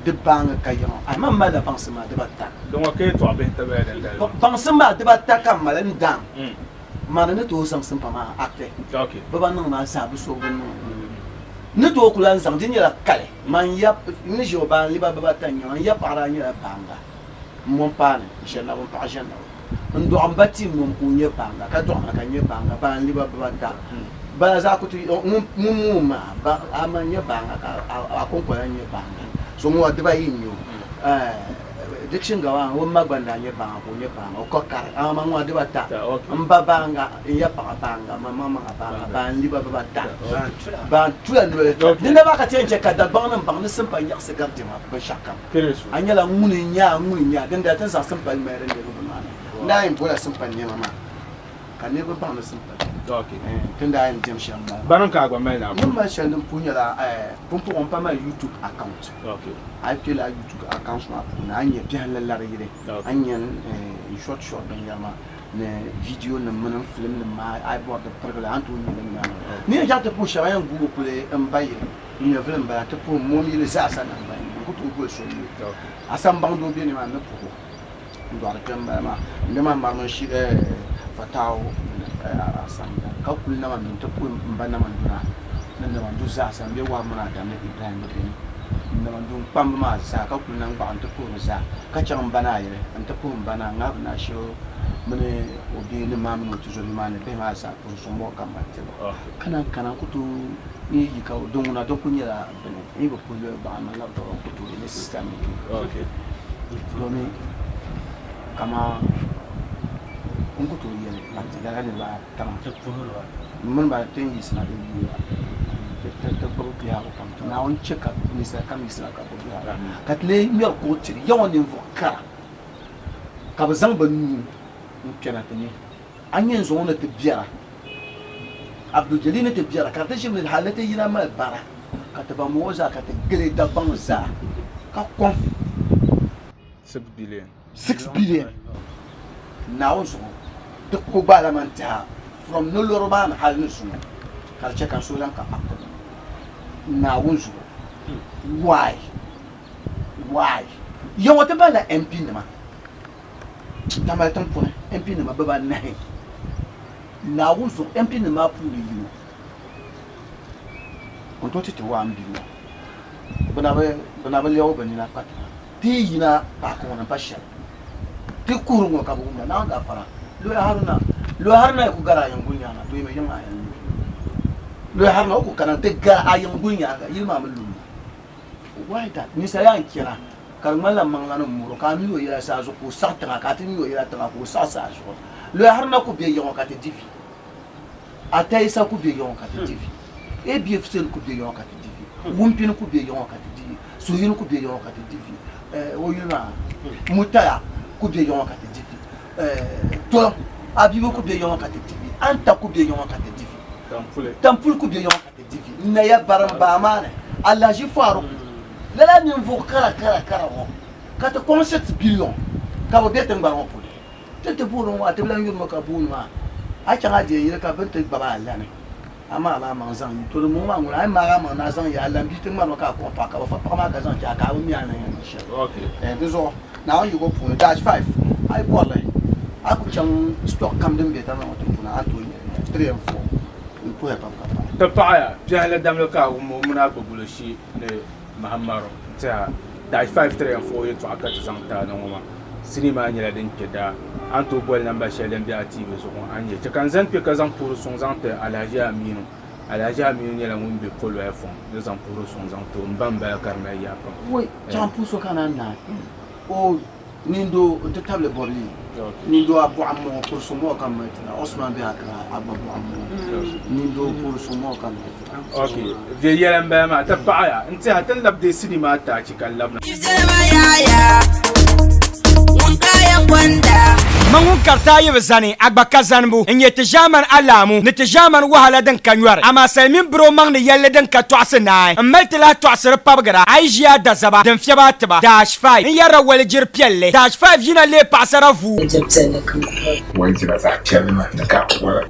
Di baŋi ka ya ŋɔ ahi man malila baŋsim maa dibata. Di ŋɔ ka yɛtɔɣ bihi tabaya dindali maa. Baŋsim maa dibata ka m mali n daŋ mani ni tooi zaŋ simpa maa akti bɛ ban niŋ maa zaa bɛ so bi niŋ ni tooi ku lan zaŋ di nyɛla kali man ya n ni ʒi o baa n liba bibata n-nyɛ ma n ya paɣa daa nyɛla baaŋa m mom paani ʒɛnabu m paɣa ʒɛnabu n dɔɣi m ba ti mom ka o nyɛ baaŋa ka dɔɣi ma ka n nyɛ baaŋa baa n liba bibata bala zaa ku ti ŋun moom maa ba a ma n-nyɛ baaŋa ka a kɔŋko lan nyɛ baaŋa so ŋɔ dibayi n-nyɛ o Dickson Gawang o ma gba n-daa nyɛ baaŋa ka o nyɛ baaŋa o ko kari amaa ŋɔ dibata m ba baaŋa n ya paɣa baaŋa ma maŋmaŋa baaŋa baa n liba bibata baa n tula noli dinda maa ka ti yɛn chɛ ka Dagbaŋ nim baŋ ni simpa nyaɣisi gari diɛma binshɛɣu kam a nyɛla ŋuni n-nyɛ a ŋuni n-nyɛ a dindali ti ni zaŋ simpa ŋmɛli din niriba bi maani n daa yɛn bola simpa nɛma maa ka niriba baŋ ni simpa beni ti ni daa yɛn diɛm shɛm m-bala maa. Bani ka a gba mali ni a Ni mali shɛli din puhi nyɛla pumpɔŋɔ m pa mali YouTube account. A yi kpe lala YouTube account maa puuni a ni nya biɛhinli lari yili, a ni nya n short short binyɛra maa ni video nim mini n film nim maa a yi bɔri di pirigili a ni tooi nya li nimaani. Ni yɛn chaŋ ti puhi shɛba a yɛn guui kuli m ba yili n-nyɛvili m-bala nti puhi m mom yili zaasa naŋgbanyini n ku tooi boli so yuli. A sambaŋdoo be nimaani ni puhi o. N dɔɣiri kpɛm m-bala maa m be maa marimi n-shi Fataawu Asamda ka kuli Namandu nti puhi m ba Namanduna ni Namandu zaasa m be Wahu mini Adam ni Ibrahim gba beni n Namandu n kpamba maa zaa ka kuli Nangbaɣu nti puhi bɛ zaa ka chaŋ m ba Naayili nti puhi m ba Naa Ŋahibu Naashiro mini o bihi ni maa mini o tuzobihi maa ni bihi maa zaa puhi suŋ mɔɣu kam maa tibu ka naan kana n ku tooi n yi yi ka din ŋuna din kuli nyɛla bini n yi bi puhi loli baɣa n labi dɔɣi n ku tooi ni sista mi domi kaman n ku tooi yɛli lala niriba ata maa mini ba ti ni yiɣisina di yuya ti gbubi biɛhigu pam ti Naawuni chɛ ka ninsal kam yiɣisina ka gbubi biɛhigu ka ti lee ŋmɛri kuɣu tiri ya ŋɔ ninvuɣ kara ka bɛ zaŋ bɛ nuu n-kpɛna ti ni. A nya n zaŋ o ni ti biɛra Abdul Jalil ni ti biɛra ka di ti ʒimi ni hali ni ti yina mali bara ka ti ban ŋɔ zaa ka ti gili Dagbaŋ zaa ka kɔŋ 6 billion. 6 billion Naawuni zuɣu di ko gbaala man tɛha from nolori maa ni hali ni zuŋɔ ka di chɛ ka n suhu lan ka akili Naawuni zuɣu why why ya ŋɔ ti balila MP nima Tamale tiŋ puuni MP nima bibanahi Naawuni zuɣu MP nima maa puuni yino n tooi ti ti waa m bia ŋɔ bɛ na bi lɛbi bɛ nina kpa ti na ti yi yina paaki ŋɔ ni m-pa shɛli ti kuhiri ŋɔ ka bɛ wumda Naawuni gaafara Loya Haruna Loya Haruna yi ku gari a yiŋguli nyaaŋa to yimi yiŋ a yɛn lu Loya Haruna o ku kana nti gari a yiŋguli nyaaŋa yili maa mi lummi Why that? Ninsal yaa n-chana ka di ŋmanila maŋlana m-mɔr o ka a mi o yɛla saa zuɣu ka o saɣi tiŋa ka a ti mi o yɛla tiŋa ka o saɣi saa zuɣu. Loya Haruna ku be ya ŋɔ ka ti di vi. Atayisa ku be ya ŋɔ ka ti di vi. ABFCN ku be ya ŋɔ ka ti di vi. Wumpini ku be ya ŋɔ ka ti di vi. Suhuyini ku be ya ŋɔ ka ti di vi. O yuli maa Mutaya ku be ya ŋɔ ka ti di vi. Tɔm Abibu ku be ya ŋɔ ka ti di vi. Anta ku be ya ŋɔ ka ti di vi. Tampuli ku be ya ŋɔ ka ti di vi. Naya barim baa maa ni Alhaji Faruk lala ninvuɣ kara kara kara ŋɔ ka ti kɔŋ 6 billion ka bɛ be tiŋgbani ŋɔ puuni. Ti ti booni ŋɔ a ti bi lan yuri mi ka booni maa a chaŋ a deei yili ka bɛ ni ti gbabi a lani amaa a maa maŋ zaŋ yi to di ŋɔ maa ŋuna a yi maagi a maŋ ni a zaŋ yi a lan bia ti ŋmarimi ka a kpuɣi paɣa ka bɛ fa paɣa maa ka zaŋ chɛ a ka a bi mi a ni yɛn niŋ shɛli. Di zuɣu Naawuni yiko puuni dash 5 a yi bɔri li a ku chaŋ stock kam din be Tamale ŋɔ tiŋ puuni a ni tooi nya li 3 and 4 n puhiya pam ka paai. Ti paɣiya, biɛhili damli ka a wum o mini a gbugbuli shi ni Mahammaru n-tɛha dash 5, 3 and 4 yɛltɔɣa ka ti zaŋ ti a na ŋɔ maa. Sinii maa nyɛla din kpe daa. A ni tooi boli namba shɛli din be a TV zuɣu ŋɔ a ni nya. Chɛ ka n zani kpe ka zaŋ puhiri suŋ zaŋ ti Alhaji Aminu. Alhaji Aminu nyɛla ŋun be Poloya fɔŋ ni zaŋ puhiri suŋ zaŋ ti o. M ba m-bala ka di mali yaa pam. Woi, chaŋ puhi so ka naan naai o nindoo n-ti tabili bɔbili nindoo a bɔɣa m-mɔŋɔ puri suŋ mɔɣu ka m mali ti na Osman be Accra a gba bɔɣa m-mɔŋɔ nindoo puri suŋ mɔɣu ka m mali ti na. Ok, viɛnyɛla m-bala maa, ti paɣiya n-tiɛha ti ni labi deei sinii maa taachi ka labina. Ŋun ka ya Man ŋun kariti a yi bi zani, a gba ka zanibu. N-nyɛ ti ʒaamani alaamu ni ti ʒaamani wahala din ka nyɔri. Amaa sali mini biri o maŋ ni yɛlli din ka tɔɣisi naai. M mali ti lahi tɔɣisiri pabigira a yi ʒi a dazaba din fiɛbi a tiba. Dash 5 N-yɛrila walijiri piɛlli. Dash 5 yina leei paɣisara vuu. Walijiri piɛlli ka n kuli bɔri. Walijira zaɣ piɛlli maa ni ka a bɔra.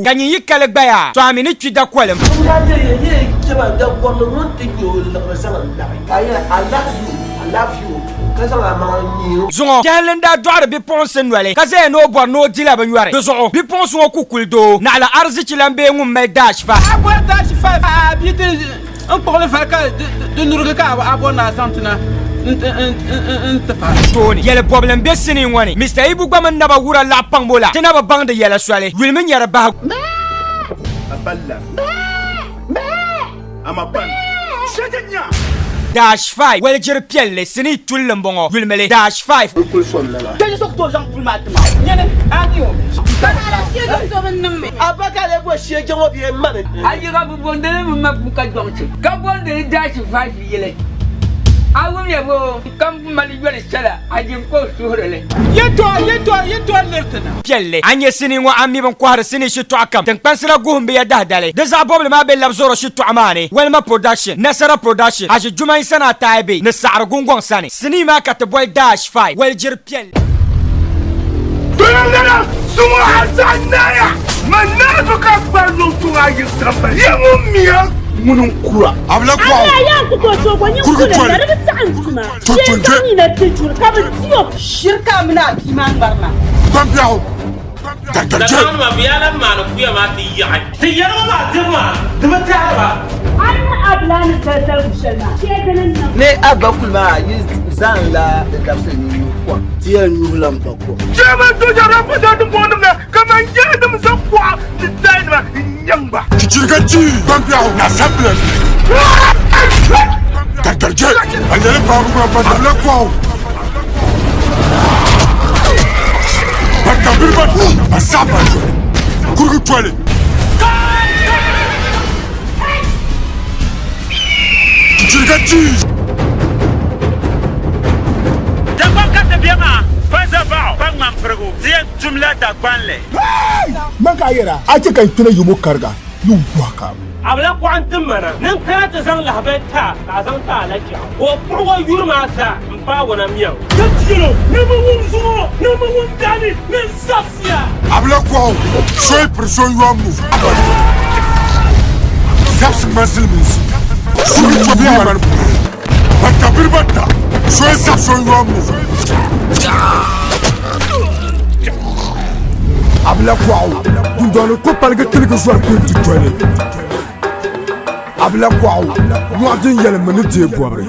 Ka nyin yi kali gbaya, to a mi ni kpi dakolim. Ŋun daa nyɛ ya nyɛ kpɛma dagɔrili ŋun ti nyɛ o liɣiri zaŋ n-laɣi ka a yɛli, I love you, I love you, ka zaŋ a maŋa n-neei o. Zuŋɔ, Kpɛhili n-daa dɔɣiri bipuɣinsi noli, ka zaya ni o bɔri ni o dila bɛ nyɔri. Di zuɣu, bipuɣinsi ŋɔ ku kuli doo, naɣila arizichi lan bee ŋun mali daashifa. A bɔri daashifa a bia ti n kpuɣili vari ka di nurigi ka a bɔri ni a zaŋ ti na n-ti pa. Tooni, yɛli bɔbili m-be sinii ŋɔ ni. Mister Ibu gba mini naba wura laɣ paŋbo la, ti na bi baŋdi yɛla soli. Yuli mi nyari bahigu. Dash 5, Walijiri piɛlli, sinii tulli m-bɔŋɔ. Yulimi li Dash 5. Ayiga bi bondili mi ma ka dɔŋ ka bondili Dash 5 yili. A wumya boo ka m mali yoli shɛla a jin ka o suhiri li. Yɛtɔɣa yɛtɔɣa yɛtɔɣa liriti na. Piɛlli, a nya sinii ŋɔ a mi bɛn kɔhiri sinii shitɔɣu kam tiŋkpansi la guhim bɛ ya dahidali. Di zaɣ bɔbili maa be Labzoro shitɔɣu maa ni, Walima Production, Nasara Production, Aʒi Jumain Sanaa Taaibe ni Saɣiri Gungɔŋ sani. Sinii maa ka ti boli Dash 5, Walijiri Piɛlli. Doya suŋɔ a zaɣ naaya, man naazu ka kpari niŋ suŋɔ a yi sambani. Ya ŋun miya ŋuni n-kura. Abila kɔɣu kurugu toli tontonje. Shiri ka a mini a bia maa ŋmari ma. Gbambiɛɣu dardarje. Dagbaŋ nima bɛ yaa lahi maani kuya maa ti yaɣi. Ti yɛligu maa dibu maa di bi taɣiri ba. A yi niŋ a bilaa ni zali zaligu shɛli maa, chɛ di ni niŋ. Ni a ba kuli maa yi zaŋla di dabisili ni nyuhi kom. Ti yɛn nyuhi la m-ba kom. Chairman Soja Ramposa din bɔŋɔ nim na kaman yaanima zaŋ kuɣa ni dainima n-nyaŋ ba. Chichiriga chi Gbambiɛɣu na sabila dardarje a yɛli paabu gba pa dabila kɔɣu ba tabiri ba ba saɣa ba kurugu toli. Chichiriga chi. Dagbaŋ ka ti be maa, pa zabaɣu, pa ŋmanpirigu, ti yɛn tumla Dagbanli. Man ka a yɛra, a chɛ ka n kpina yumo kariga yi guhi ka. A bi lahi kɔɣi n-tim ma na ni n kana ti zaŋ lahibali ti a ka a zaŋ ti a la chɛɣu, ka o kpuɣig o yuri maa zaa m-paag o na miɛŋ. Ka yɛl o, Ni mi wum zuŋɔ, ni mi wum daani, ni n zaɣisiya. A bi lahi kɔɣi o, so yi piri so yɔmbu, zabisi ŋmani silimiinsi, suhu tɔbu ŋmani buɣili, bata biri bata, so yi sabi so yɔmbu. A bi lahi kɔɣi o, dundɔŋ ni ku paligi tiligi zɔri kuli ti doli. A bi lahi kɔɣi o, nyɔɣu din yɛlim mi ni deei bɔbiri.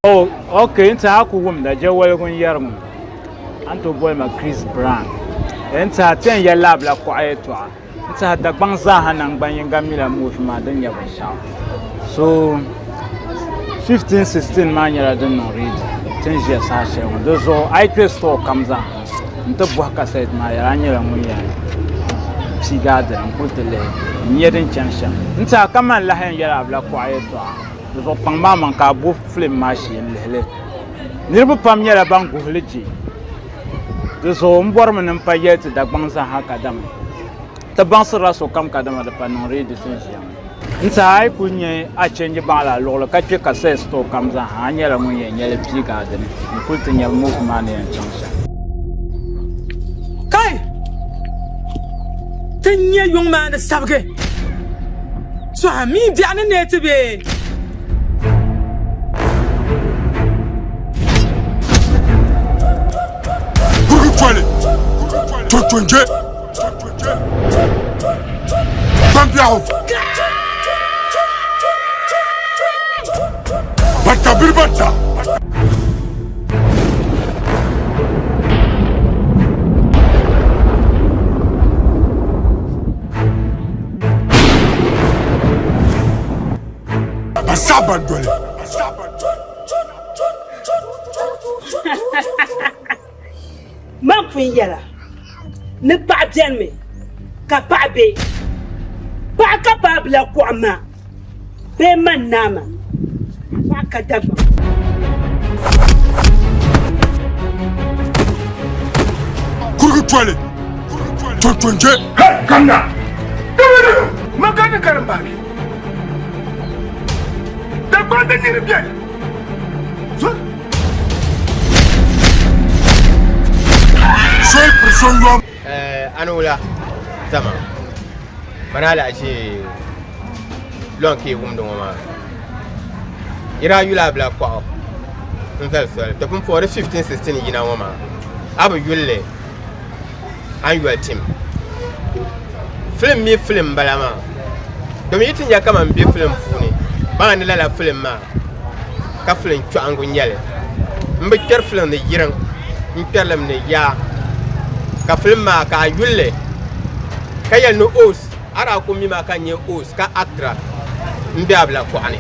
Oh, ok, n tiɛha a ku wumda, Jɛwaligu n-yɛri ŋɔ. A ni tooi boli ma Chris Brown. N tiɛha ti yɛn yɛli la a bila kɔɣa yɛltɔɣa. N tiɛha Dagbaŋ zaaha naŋgban yiŋga mila movie maa din nyɛ binshɛɣu. So 15, 16 maa nyɛla din niŋ ready ti ni ʒiya saha shɛli ŋɔ. Di zuɣu a yi kpe store kam zaa n ti bɔhi kasɛt maa yɛla a nyɛla ŋun yɛn piigi a dini n-kuli ti lihi n-nya din chani shɛm. N tiɛha kaman lahi yɛn yɛli a bila kɔɣa yɛltɔɣa. Di zuɣu kpaŋ maa maŋ ka a bo filim maa shee n-lihi li. Niriba pam nyɛla ban guhi li je. Di zuɣu m bɔrimi ni m pa yɛli ti Dagbaŋ zaaha kadama ti baŋsirila sokam kadama di pa niŋ reedi ti ni ʒiya ŋɔ. N saha a yi kuli nya a chenji baɣila a luɣili ka kpe kasɛt store kam zaaha a nyɛla ŋun yɛn nya li piigi a dini n-kuli ti nya movie maa ni yɛn chaŋ shɛm. Kai! Ti nya yuŋ maa ni sabigi. Sɔha mi biɛɣu ni neei ti bee? Kurugu toli, tontonje, gbambiɛɣu, bata biri bata. Ba saɣa ban doli. Man pun yɛla ni paɣa bɛni mi ka paɣa be paɣa ka paai bila kuɣa ma bee man naa ma paɣa ka Dagbaŋ. toli tontonje. Hey, kamna! Magani karimbaani. Dagbani niri biɛni. Soli piri so yom. Anula zama mana alahichi lɔŋ ka yi wumdi ŋɔ maa yi daa yuli abila kɔɣu n zali soli ti pun puhi di 15 16 yina ŋɔ maa a bi yuli li a ni yoli tim filim mi filim n bala maa domi yi ti nya kaman bɛ filim puuni baŋa ni lala filim maa ka filim chɔɣingu n nyɛli n bi kpɛri filim ni yiriŋ n kpɛri limi ni yaa ka filim maa ka a yuli li ka yɛli ni os a daa ku mi maa ka nyɛ os ka actra n bɛ abila kɔɣu ni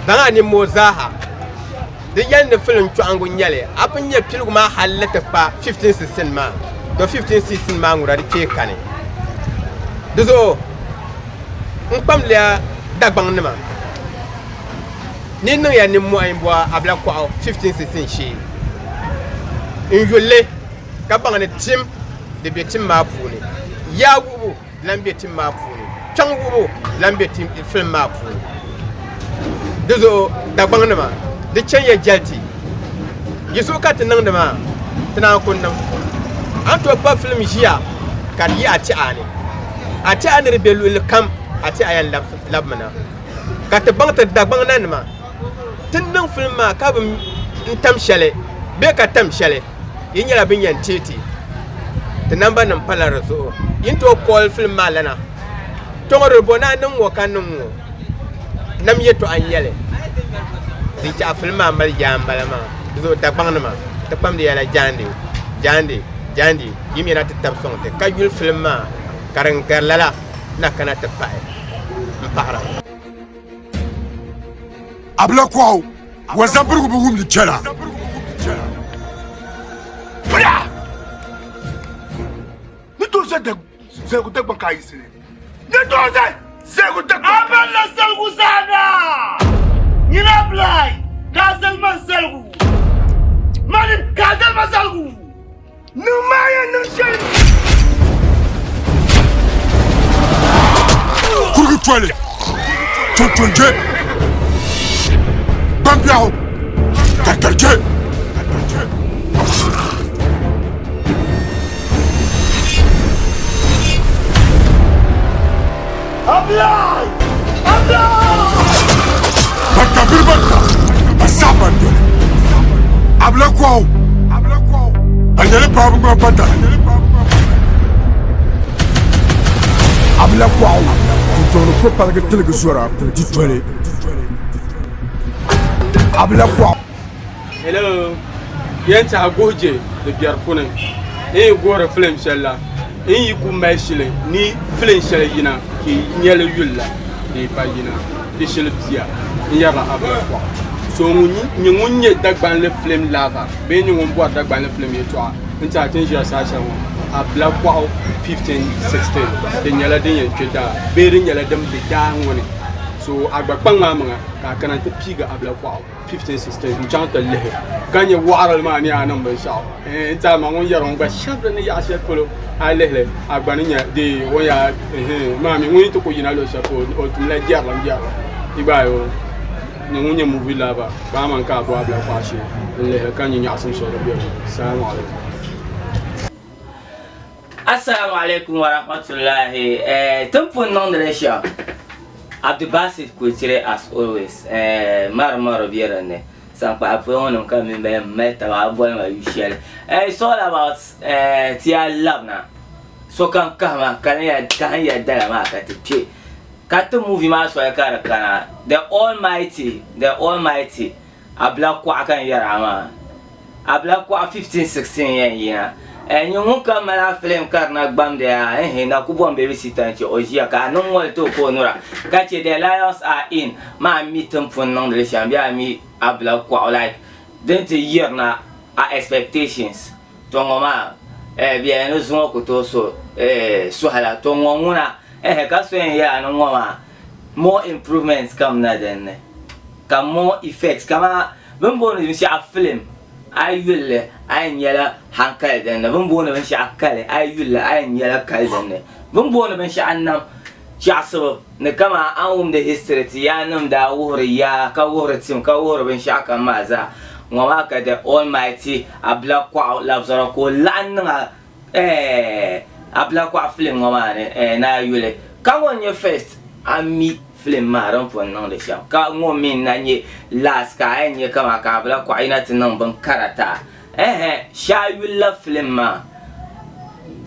baŋa nimmoo zaaha Di yɛli ni filim chɔɣingu n-nyɛ li, a pun nya piligu maa hal ni ti kpa 1516 maa, to 1516 maa ŋuna di kpee kani. Di zuɣu n kpamdiya Dagbaŋnima ni yi niŋya nimmɔhi m-bo Abila kɔɣu 1516 shee n-yuli li ka baŋ ni tim di be tim maa puuni. Yaa wuhibu lan be tim maa puuni. Kpiɔŋ wuhibu lan be filim maa puuni. Di zuɣu Dagbaŋnima, di chɛn ya jɛli ti. Yi zuɣu ka ti niŋdi maa, ti naan ku niŋ. A ni tooi pa filim ʒiya ka di yi a tɛha ni. A tɛha ni di be luɣili kam, a tɛha yɛn labimi na. Ka ti baŋ ti Dagbaŋ nanima, ti ni niŋ filim maa ka bi n-tam shɛli bee ka tam shɛli. Yi nyɛla bin yɛn teei ti ti namba nim pala di zuɣu. Yi ni tooi call film maa lana tɔŋɔ di bo ni a niŋ ŋɔ ka niŋ ŋɔ nam yɛtɔɣa n nyɛli din chɛ a film maa mali yaa n bala maa di zuɣu Dagbaŋ nima ti kpamdi ya la jaande jaande jaande yi mi na ti tabi sɔŋ ti ka yuli film maa ka din gari lala na kana ti pahi n paɣira. Abila kɔɣu wazabirigu bi wumdi chɛla. Bra! Ni tooi zali zaligu Dagbaŋ ka a yiɣisi ni. Ni tooi zali zaligu Dagbaŋ. A balila zaligu zaa naa! Nyini Abilai ka a zali ma zaligu. Mani ka a zali ma zaligu. Niŋ maa yɛn niŋ shɛli. Kurigi toli, tontonje, gbambiɛɣu, tatarje. Abilai! Abilai! Barka biri barka, ba saɣi ban doli. Abila kɔɣu, ba nyɛli paɣaba ŋɔ ba dara. Abila kɔɣu, tuntɔŋ ni ko paligi tiligi zɔra di toli. Abila kɔɣu. Hello, yɛn tiɛha guhije di biɛri puni n yi guhiri filim shɛli la n yi ku mali shili ni filim shɛli yina ka yi nyɛli yuli la di yi pa yina di shili bia n yɛrila abila kɔɣu so ŋun nyɛ ŋun nyɛ Dagbanli filim lover bee nyɛ ŋun bɔri Dagbanli filim yɛltɔɣa n tiɛha ti ni ʒiya saha shɛli ŋɔ abila kɔɣu 15 16 di nyɛla din yɛn kpe daa bee di nyɛla din be daa ŋɔ ni so a gba kpaŋ maa maŋa ka a kana n ti piigi abila kɔɣu 15 16 n chaŋ ti lihi ka nyɛ waɣarili maa ni a niŋ binshaɣu n ti ma ŋun yɛri ŋɔ gba shɛbiri ni yaɣa shɛli polo a lihili a gba ni nyɛ dee o yaa maa mi ŋun yi ti ku yina luɣu shɛli polo o tumla jɛrilim jɛrilim yi gba ayo ni ŋun nyɛ movie lover kpaa man ka a bo abila kpaɣa shee n lihili ka nyɛ nyaɣasim shɛli din bɛ ni salamu alaikum. Assalamu alaikum wa rahmatullahi. Eh, tin pun niŋdili shɛm. Abdulbasit Kuchiri as always. Eh, mari mari be din ni. Sankpaɣu polo ŋɔ nim ka mini ba yɛn mali taba a boli ma yu shɛli. Eh, it's all about eh, ti yaa labina. Sokam kahima ka ni ya kahim ya dala maa ka ti kpe. Ka ti movie maa soli ka di kana. The Almighty, The Almighty. Abila kuɣa ka n yɛri a maa. Abila kuɣa 15 16 yɛn yina. Eh, nyin ŋun kam mali a film ka di na gbamdi a, ehe, na ku bom babysitter n-chɛ o ʒiya ka a niŋ ŋoli ti o ka o nura, ka chɛ the lions are in maa mi ti ni pun niŋdi li shɛm bee a mi Abila kuɣu like din ti yirina a expectations to ŋɔ maa eh, bɛ yɛli ni zuŋɔ ku tooi so eh, suhila to ŋɔ ŋuna ehe ka so yɛn yɛli a ni ŋɔ maa more improvements kam na din ni ka more effects kaman bɛ ni booni binshɛɣu film. A yi yuli li, a yɛn nyɛla hankali din ni. Bɛ ni booni binshɛɣu kali, a yi yuli li, a yɛn nyɛla kali din ni. Bɛ ni booni binshɛɣu nam chaɣisibu ni kaman a ni wumdi history ti yaannim daa wuhiri yaa ka wuhiri tim ka wuhiri binshɛɣu kam maa zaa. Ŋɔ maa ka the almighty Abila Kɔɣu labisira ka o laɣim niŋ a eh Abila Kɔɣu film ŋɔ maa ni eh ni a yuli. Ka ŋɔ n-nyɛ first a mi film maa din pun niŋdi shɛm ka ŋɔ mi n-na nyɛ last ka a yɛn nya kaman ka Abila Kɔɣu yina ti niŋ bin kara ti a. Ɛhɛ, shee a yuli la film maa,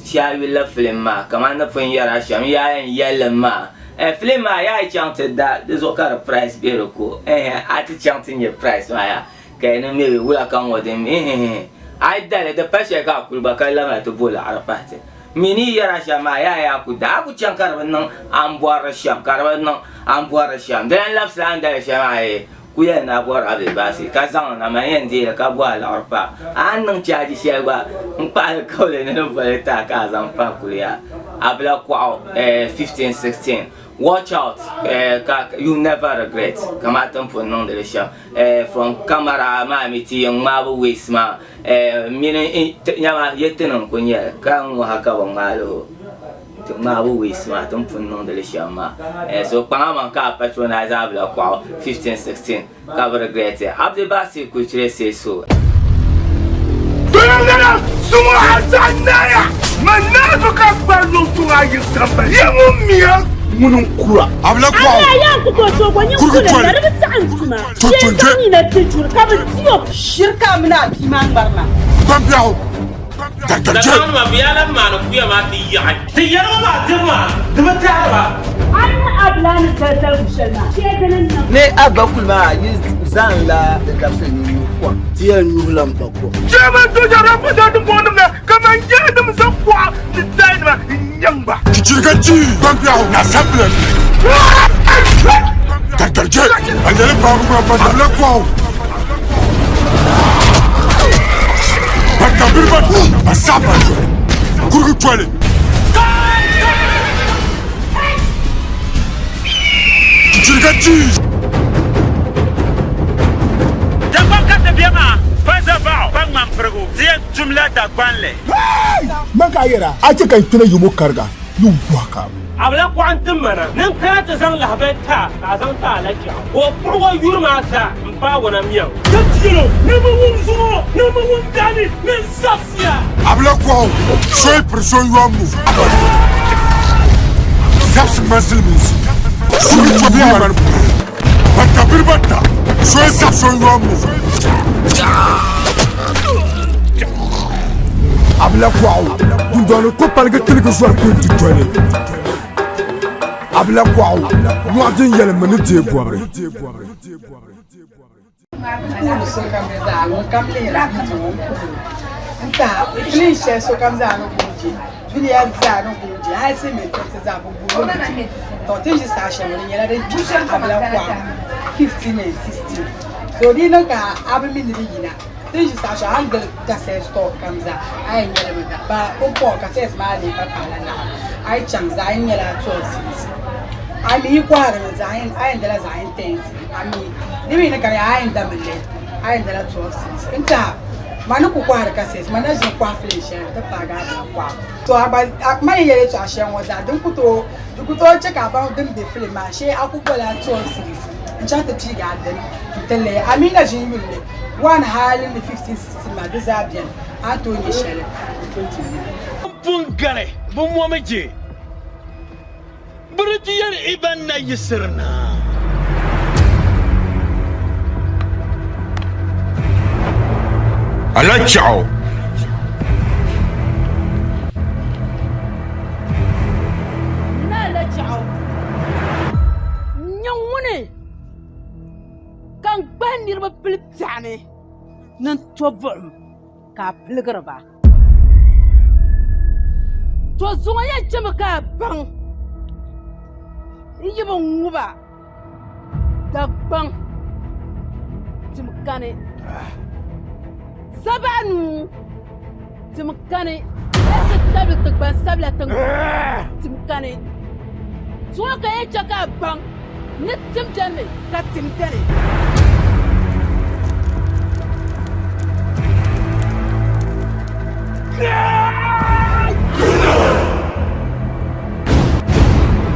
shee a yuli la film maa kaman ni pun yɛri a shɛm yaa yɛn yɛli li maa. Ɛh, film maa yaa yi chaŋ ti da di zuɣu ka di price be di ko. Ɛhɛ, a ti chaŋ ti nya price maa yaa ka yi ni maybe wula ka ŋɔ din ɛhɛhɛ a yi da li di pa shɛli ka a kuli gba ka labina ti bo laɣiri pahi ti. Mi ni yi yɛri a shɛm maa yaa yaa ku da a ku chaŋ ka di bi niŋ a ni bɔri li shɛm ka di bi niŋ a ni bɔri li shɛm. Di lan labisila a ni da li shɛli maa ɛɛ Ku yɛli ni a bɔri a bɛ baasi ka zaŋ li na man yɛn deei li ka bɔhi a liɣiri paai. A ni niŋ chaaji shɛli gba n-kpahi li kabili ni ni voli ti a ka a zaŋ pahi kuliya. Abila kɔɣu eh 15, 16 Watch out eh ka you never regret kamani ti ni pun niŋdi li shɛm eh from camera maa mi ti yɛn ŋmaabu ways maa eh mini nyama yɛltini n-kuli nyɛli ka ŋɔha ka bɛ ŋmaai li o. Ti ŋmaabu ways maa ti ni pun niŋdi li shɛm maa eh, so kpaŋa maŋ ka a patronize Abila Kɔɣu 15, 16 ka bi regret it. Abdulbasir Kuchire say so. Dɔyɔŋana suŋɔ Azanaya man naazu ka gba luŋ suŋɔ a yi samba yi ŋun miya ŋuni n kura. Abila Kɔɣu Amaa yaa ku tooi tooi ko nyin kurigi kuli toli na di bi saɣim tuma. Shee zaŋ nina ti juri ka bi di o. Shiri ka a mini a bia maa ŋmari ma. Gbambiɛɣu Dardarje. Dagbaŋnima bɛ yaa lahi maani kuya maa ti yaɣi. Ti yɛligu maa diri maa, di bi tɛhiri ba. A ni a bi lahi ni zali zaligu shɛli maa, shee di ni niŋ. Ni a ba kuli maa yi zaŋla di dabisili ni nyuhi kom. Ti yɛn nyuhila m ba kom. Chairman Doja Ramaphosa din bɔŋɔ nim kaman yaanima zaŋ kuɣa ni dainima n-nyaŋ ba. Chichiriga ji Gbambiɛɣu na sabila ni. Dardarje. A nyɛli paɣaba ŋuna pa Abila Kɔɣu. Batabiriba asaba kurigi toli. Chichiriga ji. Dagbaŋ ka ti be maa, pa zabaɣu, pa ŋmanpirigu, di yɛn tumla Dagbanli. Man ka a yɛra, a chɛ ka n kpɛna yumo kariga ni wuhi ka. A bi lahi kɔɣi n-tim ma na ni n kana ti zaŋ lahibali ti a ka a zaŋ ti a la chɛɣu. Ka o kpuɣ o yuri maa zaa m-paag o na miɛŋ. Ka ti yɛl o, Ni mi wum zuŋɔ, ni mi wum daani, ni n zabisiya. A bi lahi kɔɣi o, so yi piri so yɔmbu. Zabisi ŋmani silimiinsi, suhu tɔbu ŋmani buɣim. Batabiriba ta, so yi sabi so yɔmbu. A bi lahi kɔɣi o, dundɔŋ ni ku paligi tiligi zɔri kuli ti doli. A bi lahi kɔɣi o, nyɔɣu din yɛlimmi ni deei bɔbiri. Puuni sokam zaa ŋunkam lihiri vidiyo ŋɔ n-puhiri o n-tahi filin shɛli sokam zaa ni guui je dunia zaa ni guui je hali silimiin tinsi zaa bɛ guui li mi je tɔ ti ni ʒi saha shɛli ŋɔ di nyɛla din kpi abila kɔɣu 15 and 16 so di yi niŋ ka a bi mi ni di yina ti ni ʒi saha shɛli a ni gili kasɛt store kam zaa a yɛn nyɛli mi ba pumpɔŋɔ kasɛt maa lee pa pahila naɣila a yi chaŋ zaɣ yini nyɛla 12 cedis a mi yi kɔhirimi a yɛn dala zaɣ yini 10 cedis. Ami di mi ni ka a yɛn dami li a yɛn dala 12 cedis n tiɛha ma ni ku kɔhiri kasɛt ma na ʒini kɔhi filin shɛli n ti paagi a bila kɔhibu to a gba ma yɛn yɛli yɛltɔɣa shɛli ŋɔ zaa din ku tooi di ku tooi chɛ ka a baŋ din be filin maa shee a ku bola 12 cedis n chaŋ ti piigi a dini n ti lihi a mi na ʒini yuli li 1 hali ni 15 16 maa di zaa beni a ni tooi nyɛ shɛli n tooi ti yuli. N pun gari bɛ momi je. Bɛ di ti yɛli i ban na yiɣisiri na. Alachaɣu. Ni alachaɣu n-nyɛ ŋuni ka n gbahi niriba pili piɛɣu ni ni n to buɣim ka a piligiri ba. To zuŋɔ yɛn chɛmi ka a baŋ n yi bi ŋuba Dagbaŋ tim kani Sabaɣa nuu tim kani hali ti tabili ti gbansabila tiŋgbani tim kani zuŋɔ ka yɛn chɛ ka a baŋ ni tim beni mi ka tim beni.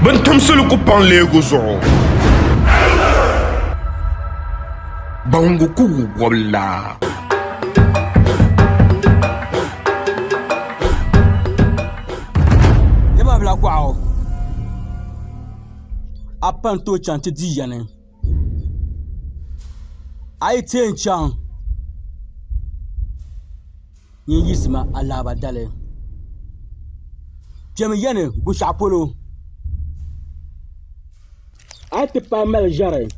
Bɛn timsili ku paŋ leegu zuɣu. Baŋgu ku wu wɔbila. Yaba bila kɔɣu a pa n-tooi chaŋ ti di yani a yi ti yɛn chaŋ nyin yiɣisimi alahiba dali kpɛmi yani Gushiɛɣu polo a yi ti paai mali ʒɛri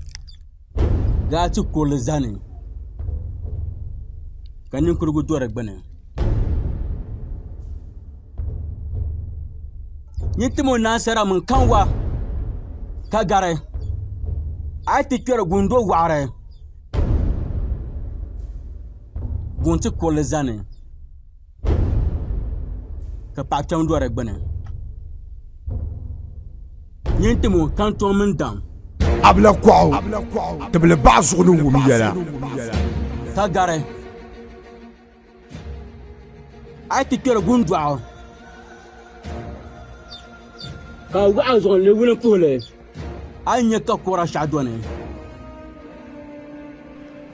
daa ti kurili zani ka ninkurigu do di gbuni nyin tim o naansara mini kanwa ka gari a yi ti kpɛri gundo waɣari guŋ ti kurili zani ka paɣa kpɛm do di gbuni nyin tim o kantoŋ mini daŋ. Abila kɔɣu tibili baɣa zuɣu ni wum yɛla. Ka gari a yi ti kpɛri gundɔɣu ka a waɣa zuɣu n-lee wulimpuhili a ni nya ka kɔra shɛɣu dɔni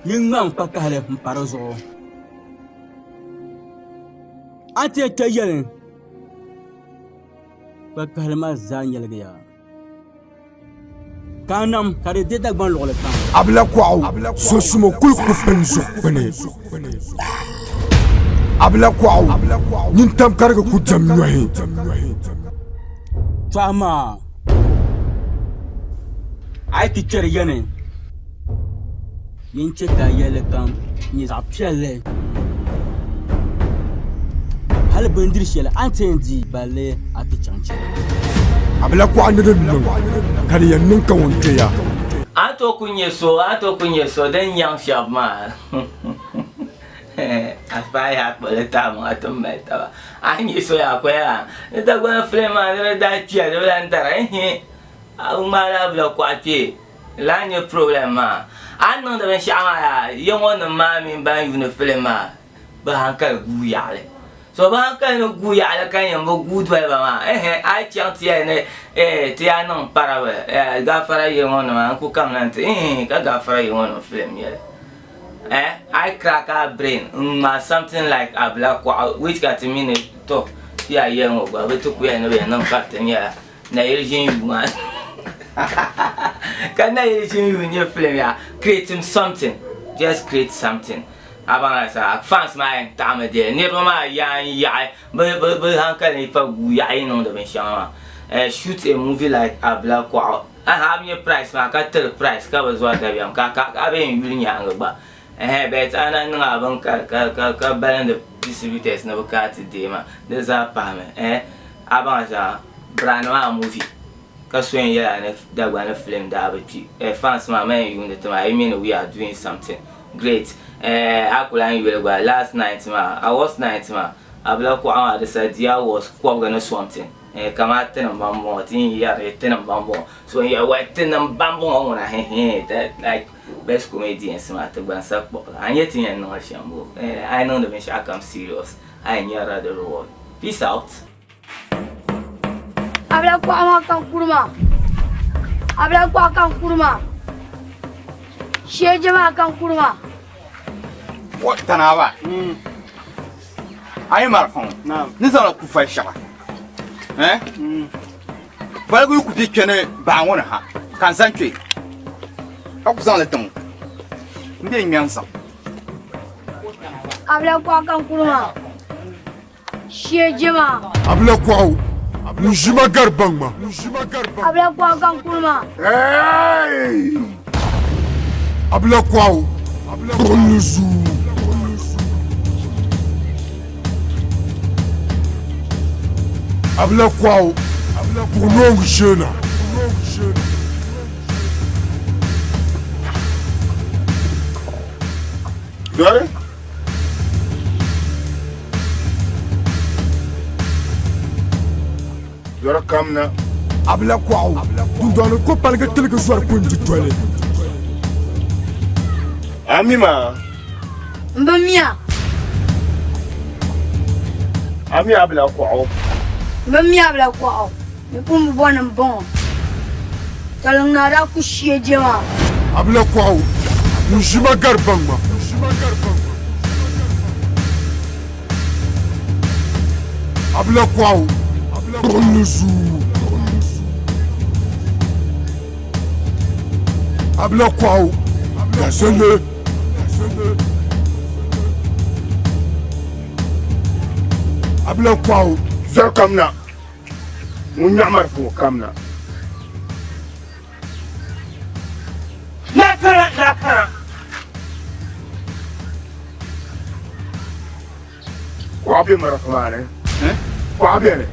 nyin ŋmaam kpakahili m-pa di zuɣu. A ni ti yɛn kpe yɛli kpakahili maa zaa nyɛligiya ka a nam ka di deei Dagbaŋ luɣili kam. Abila kɔɣu so sumo kuli ku pini zuɣu kpini. Abila kɔɣu nyintam karigi ku diɛm nyɔhi. Tɔha maa a yi ti kpɛri yɛni Yin chɛ ka yɛlli kam nyɛ zaɣ piɛlli, hal bindiri shɛli a ni ti yɛn di balle a ti chaŋ chɛli. A bi lahi kɔɣi ni di niŋ ka di yɛn niŋ ka ŋun kpe ya. A to ku nyɛ so, a to ku nyɛ so din nyaŋ shɛba maa. A paai a kpuɣili tahi maŋa ti mali taba. A ni nyɛ so yaa kɔya yaa. Ni Dagbani film maa ni di daa kpiya di bi lahi dara. Ehe! A bi ŋmaai la bila kɔɣu kpee. Lala n-nyɛ problem maa. A ni niŋdi binshɛɣu maa yaa, ya ŋɔ nim maa mini ban yuuni film maa bɛ hankali guui yaɣili. So bɛ hankali ni guui yaɣili ka yɛn bi guui doli ba maa, ɛhɛn, a yi chaŋ ti yɛli ni eh ti yaa niŋ parable eh gaafara ya ŋɔ nima n-ku kamina nti ɛhɛn ka gaafara ya ŋɔ nim film nyɛli. Eh a yi crack a brain n-ŋmaai something like abila kɔɣu which ka ti mi ni to ti yaa yɛli ŋɔ gba bɛ ti ku yɛli ni bɛ yɛn niŋ ka ti nyɛla Nayili ʒin yuui maa ka nayili ʒin yuui nyɛ film yaa creating something just create something a baŋ la sa fans maa yɛn taɣimi dili niriba maa yaa n yaɣi bi bi bi hankali ni pa guui yaɣi yi niŋdi binshɛŋa maa eh, shoot a movie like Abila Kɔɣu aha a bi nyɛ price maa ka tiri price ka bi zɔri dabiɛm ka ka a bee n yuli nyaangi gba eh but a na niŋ a bin ka ka ka ka balindi distributors ni bi ka ti deei ma di zaa pahimi eh A baŋ zaa Brani maa movie ka so yɛn yɛla ni Dagbani film daa bi kpi eh fans maa man yɛn yuundi ti maa yi mi ni we are doing something great eh a ku lahi yuli gba last night maa awards night maa Abila kuɣa maa di sa di awards kɔbiga ni something eh kamaa tinim ban bɔŋɔ ti yɛn yɛri ni tinim ban bɔŋɔ so n yɛli wai tinim ban bɔŋɔ ŋuna hɛhɛɛ that like best comedians maa ti gba n sa kpuɣila a nyɛ ti yɛn niŋli shɛm bo eh a yi niŋdi binshɛɣu kam serious a yɛn nyarila di reward. Peace out. Abila kuɣa maa ka n kuri maa Abila kuɣa ka n kuri maa Sheeje maa ka n kuri maa. Wa tanaaba a yi mali fɔŋ ni zaŋla ku fali shɛŋa eh? Faligu yi ku be kpe ni baa ŋɔ ni ha ka n zaŋ kpe ka ku zaŋli tiŋ m be ŋmɛ n zaŋ. Abila kuɣa ka n kuri maa Shee je maa. Abila kɔɣu ŋun ʒi ma gari baŋ ma. Abila kɔɣu ka n kuri maa. Abila kɔɣu buɣimli zuu. Abila kɔɣu buɣinoongu sheena. Dɔri. Dɔri kam na. Abila kɔɣu dundɔŋ ni ko paligi tiligi zɔri kundi doli. A mi maa? M bi miya. A mi abila kɔɣu? Bɛ mi abila kɔɣu. Ni pun bi bɔni m-bɔŋɔ. Taliŋ naa daa ku shee je maa. Abila kɔɣu, ŋun ʒi ma gari baŋ ma. Abila kɔɣu, kpuɣinli zuu. Abila kɔɣu, gazelle. Abila kɔɣu. Zɔri kamina. Ŋun nyaɣi marafa ŋɔ kamina. Nakara, nakara. Kuɣa be marafa maa ni. Kuɣa beni.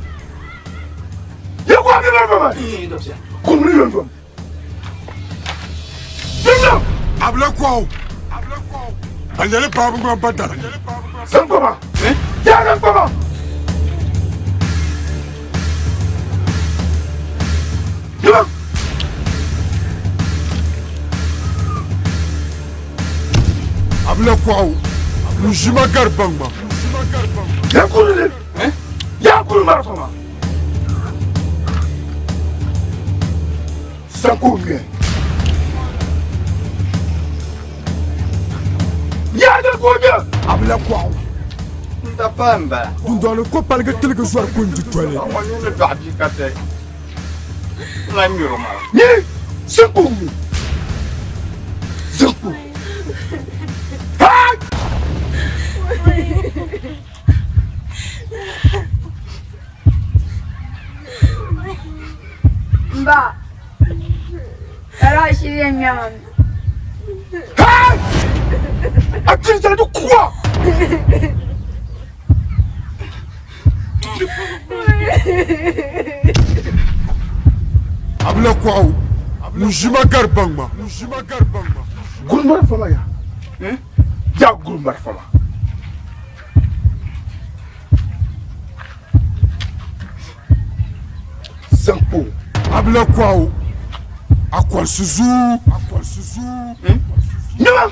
Ya kuɣa be marafa maa ni. Kumri yondom. Yondom! Abila kɔɣu. Ban yɛli baabu ŋma ba dara. Zaŋ kpama. Ya zaŋ kpama. Yondom! Abila kɔɣu. Ŋun ʒi ma gari baŋ ma. Ya kuri li. Ya kuri marafa maa. Sanko ŋmɛ. Ya sanko ŋmɛ. Abila kɔɣu. N da pa n bala. Dundɔŋ ni ko paligi tiligi zɔri kundi toli. O nuu ni dɔɣi bia ka ti lan nyuri maa. Ni sanko ŋmɛ. Sanko. Hai! M ba, lala shiri yɛn ŋmɛma mi. Hai! A tiri zali di kuwa! Abila kɔɣu, ŋun ʒi ma gari baŋ ma. Guri marafa maa ya. Ya guri marafa maa. Sanko. Abila kɔɣu, a kɔrisi zuu. Nyama!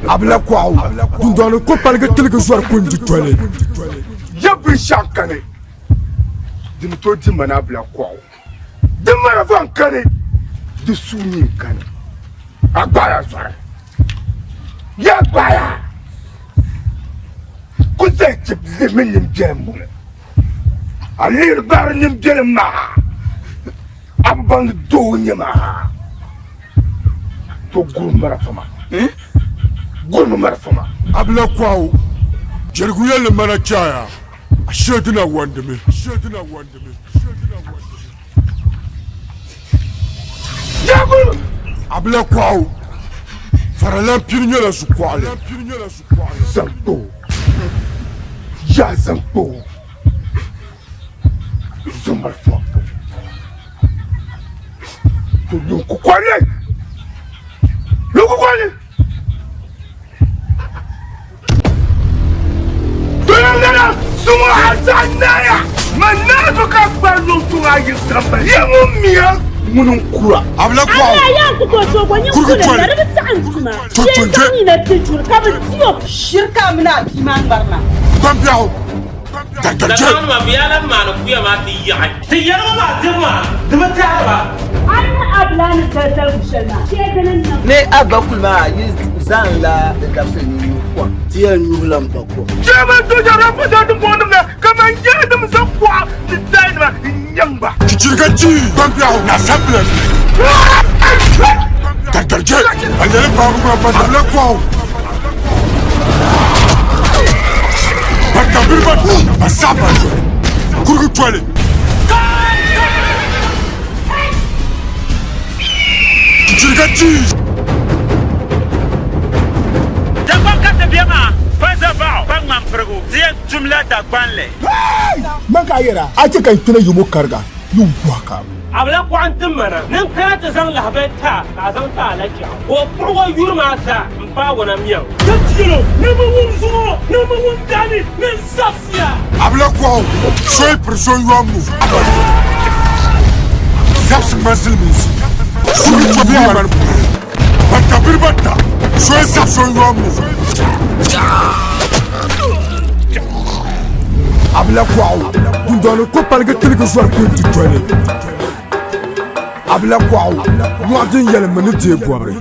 Abila kɔɣu, dundɔŋ ni ko paligi tiligi zɔri kundi toli. Ya binshɛɣu kani di ni tooi di mana abila kɔɣu. Di marafa n-kani, di suu mi n-kani. A gbaaya zɔri. Ya gbaaya! Ku zali chibili mini nimbiɛlim muni. A lihiri gbaari nimbiɛlim maa, a bi baŋ ni doo n-nyɛ maa. To guri marafa maa. Gurimi marafa maa. Abila kɔɣu, jɛrigu yɛlli mana chaaya, a shee di na wandimi. Abila kɔɣu, faralan pini nyɛla zukuɣili. Zaŋkpo, ya zaŋkpo, zaŋmalifa, to lunkukɔli, lunkukɔli. Tulangana suŋɔ azanaya manaazu ka gba lunsuŋ ayi samba ye ŋun miya ŋuni n kura. Abila kɔɣu. Ala yaa ku tooi so nyin Kurigi kuli toli. na di bi saɣim tuma. To Shee to zaŋ je. nina ti juri ka bi di o. Shiri ka a mini a bia maa ŋmari maa. Gbambiɛɣu. Dardarje. Dagbaŋ nima bɛ yaa lahi maani kuya maa ti yaɣi. Ti yɛligu maa dibu maa di bi taɣiri ba. A yi niŋ a bila ni zali zaligu shɛli maa, shee di ni niŋ. Ni a ba kuli maa yi zaŋla di dabisili ni nyuhi kom. Ti yɛn nyuhi la m-ba kom. Chairman Soja Rampata din bɔŋɔ nim na kaman jɛridim zaŋ kuɣa ni dainima n-nyaŋ ba. Chichiriga chi Gbambiɛɣu na sabila Dardarje. Ban yɛli baabu maa ba dabila kɔɣu. Ban tabiri ba ban saɣi ban zoli. Kurigi toli. Chichiriga chi. Dagbaŋ ka ti be maa, pa zabaɣu, pa ŋmanpirigu, di yɛn tumla Dagbanli. Man ka a yɛra, a chɛ ka n kpina yumo kariga yi wuhi ka. A bi lahi kɔɣi n-tim ma na ni n kana ti zaŋ lahibali ti a, ka a zaŋ ti a la chɛɣu. Ka o kpuɣ o yuri maa zaa m-paag o na miɛŋ. Ka yɛl o, Ni mi wum zuŋɔ, ni mi wum dani, ni n zaɣisiya. A bi lahi kɔɣi o, so yi piri so yɔmbu, zabisi ŋmani silimiinsi, suhu tɔbu ŋmani buɣili. Ban tabiri ba ta, so n sabi so n yɔm o. Abila kɔɣu, dundɔŋ ni ku paligi tiligi zɔri kuli ti doli. Abila kɔɣu, nyɔɣu din yɛlim mi ni deei bɔbiri.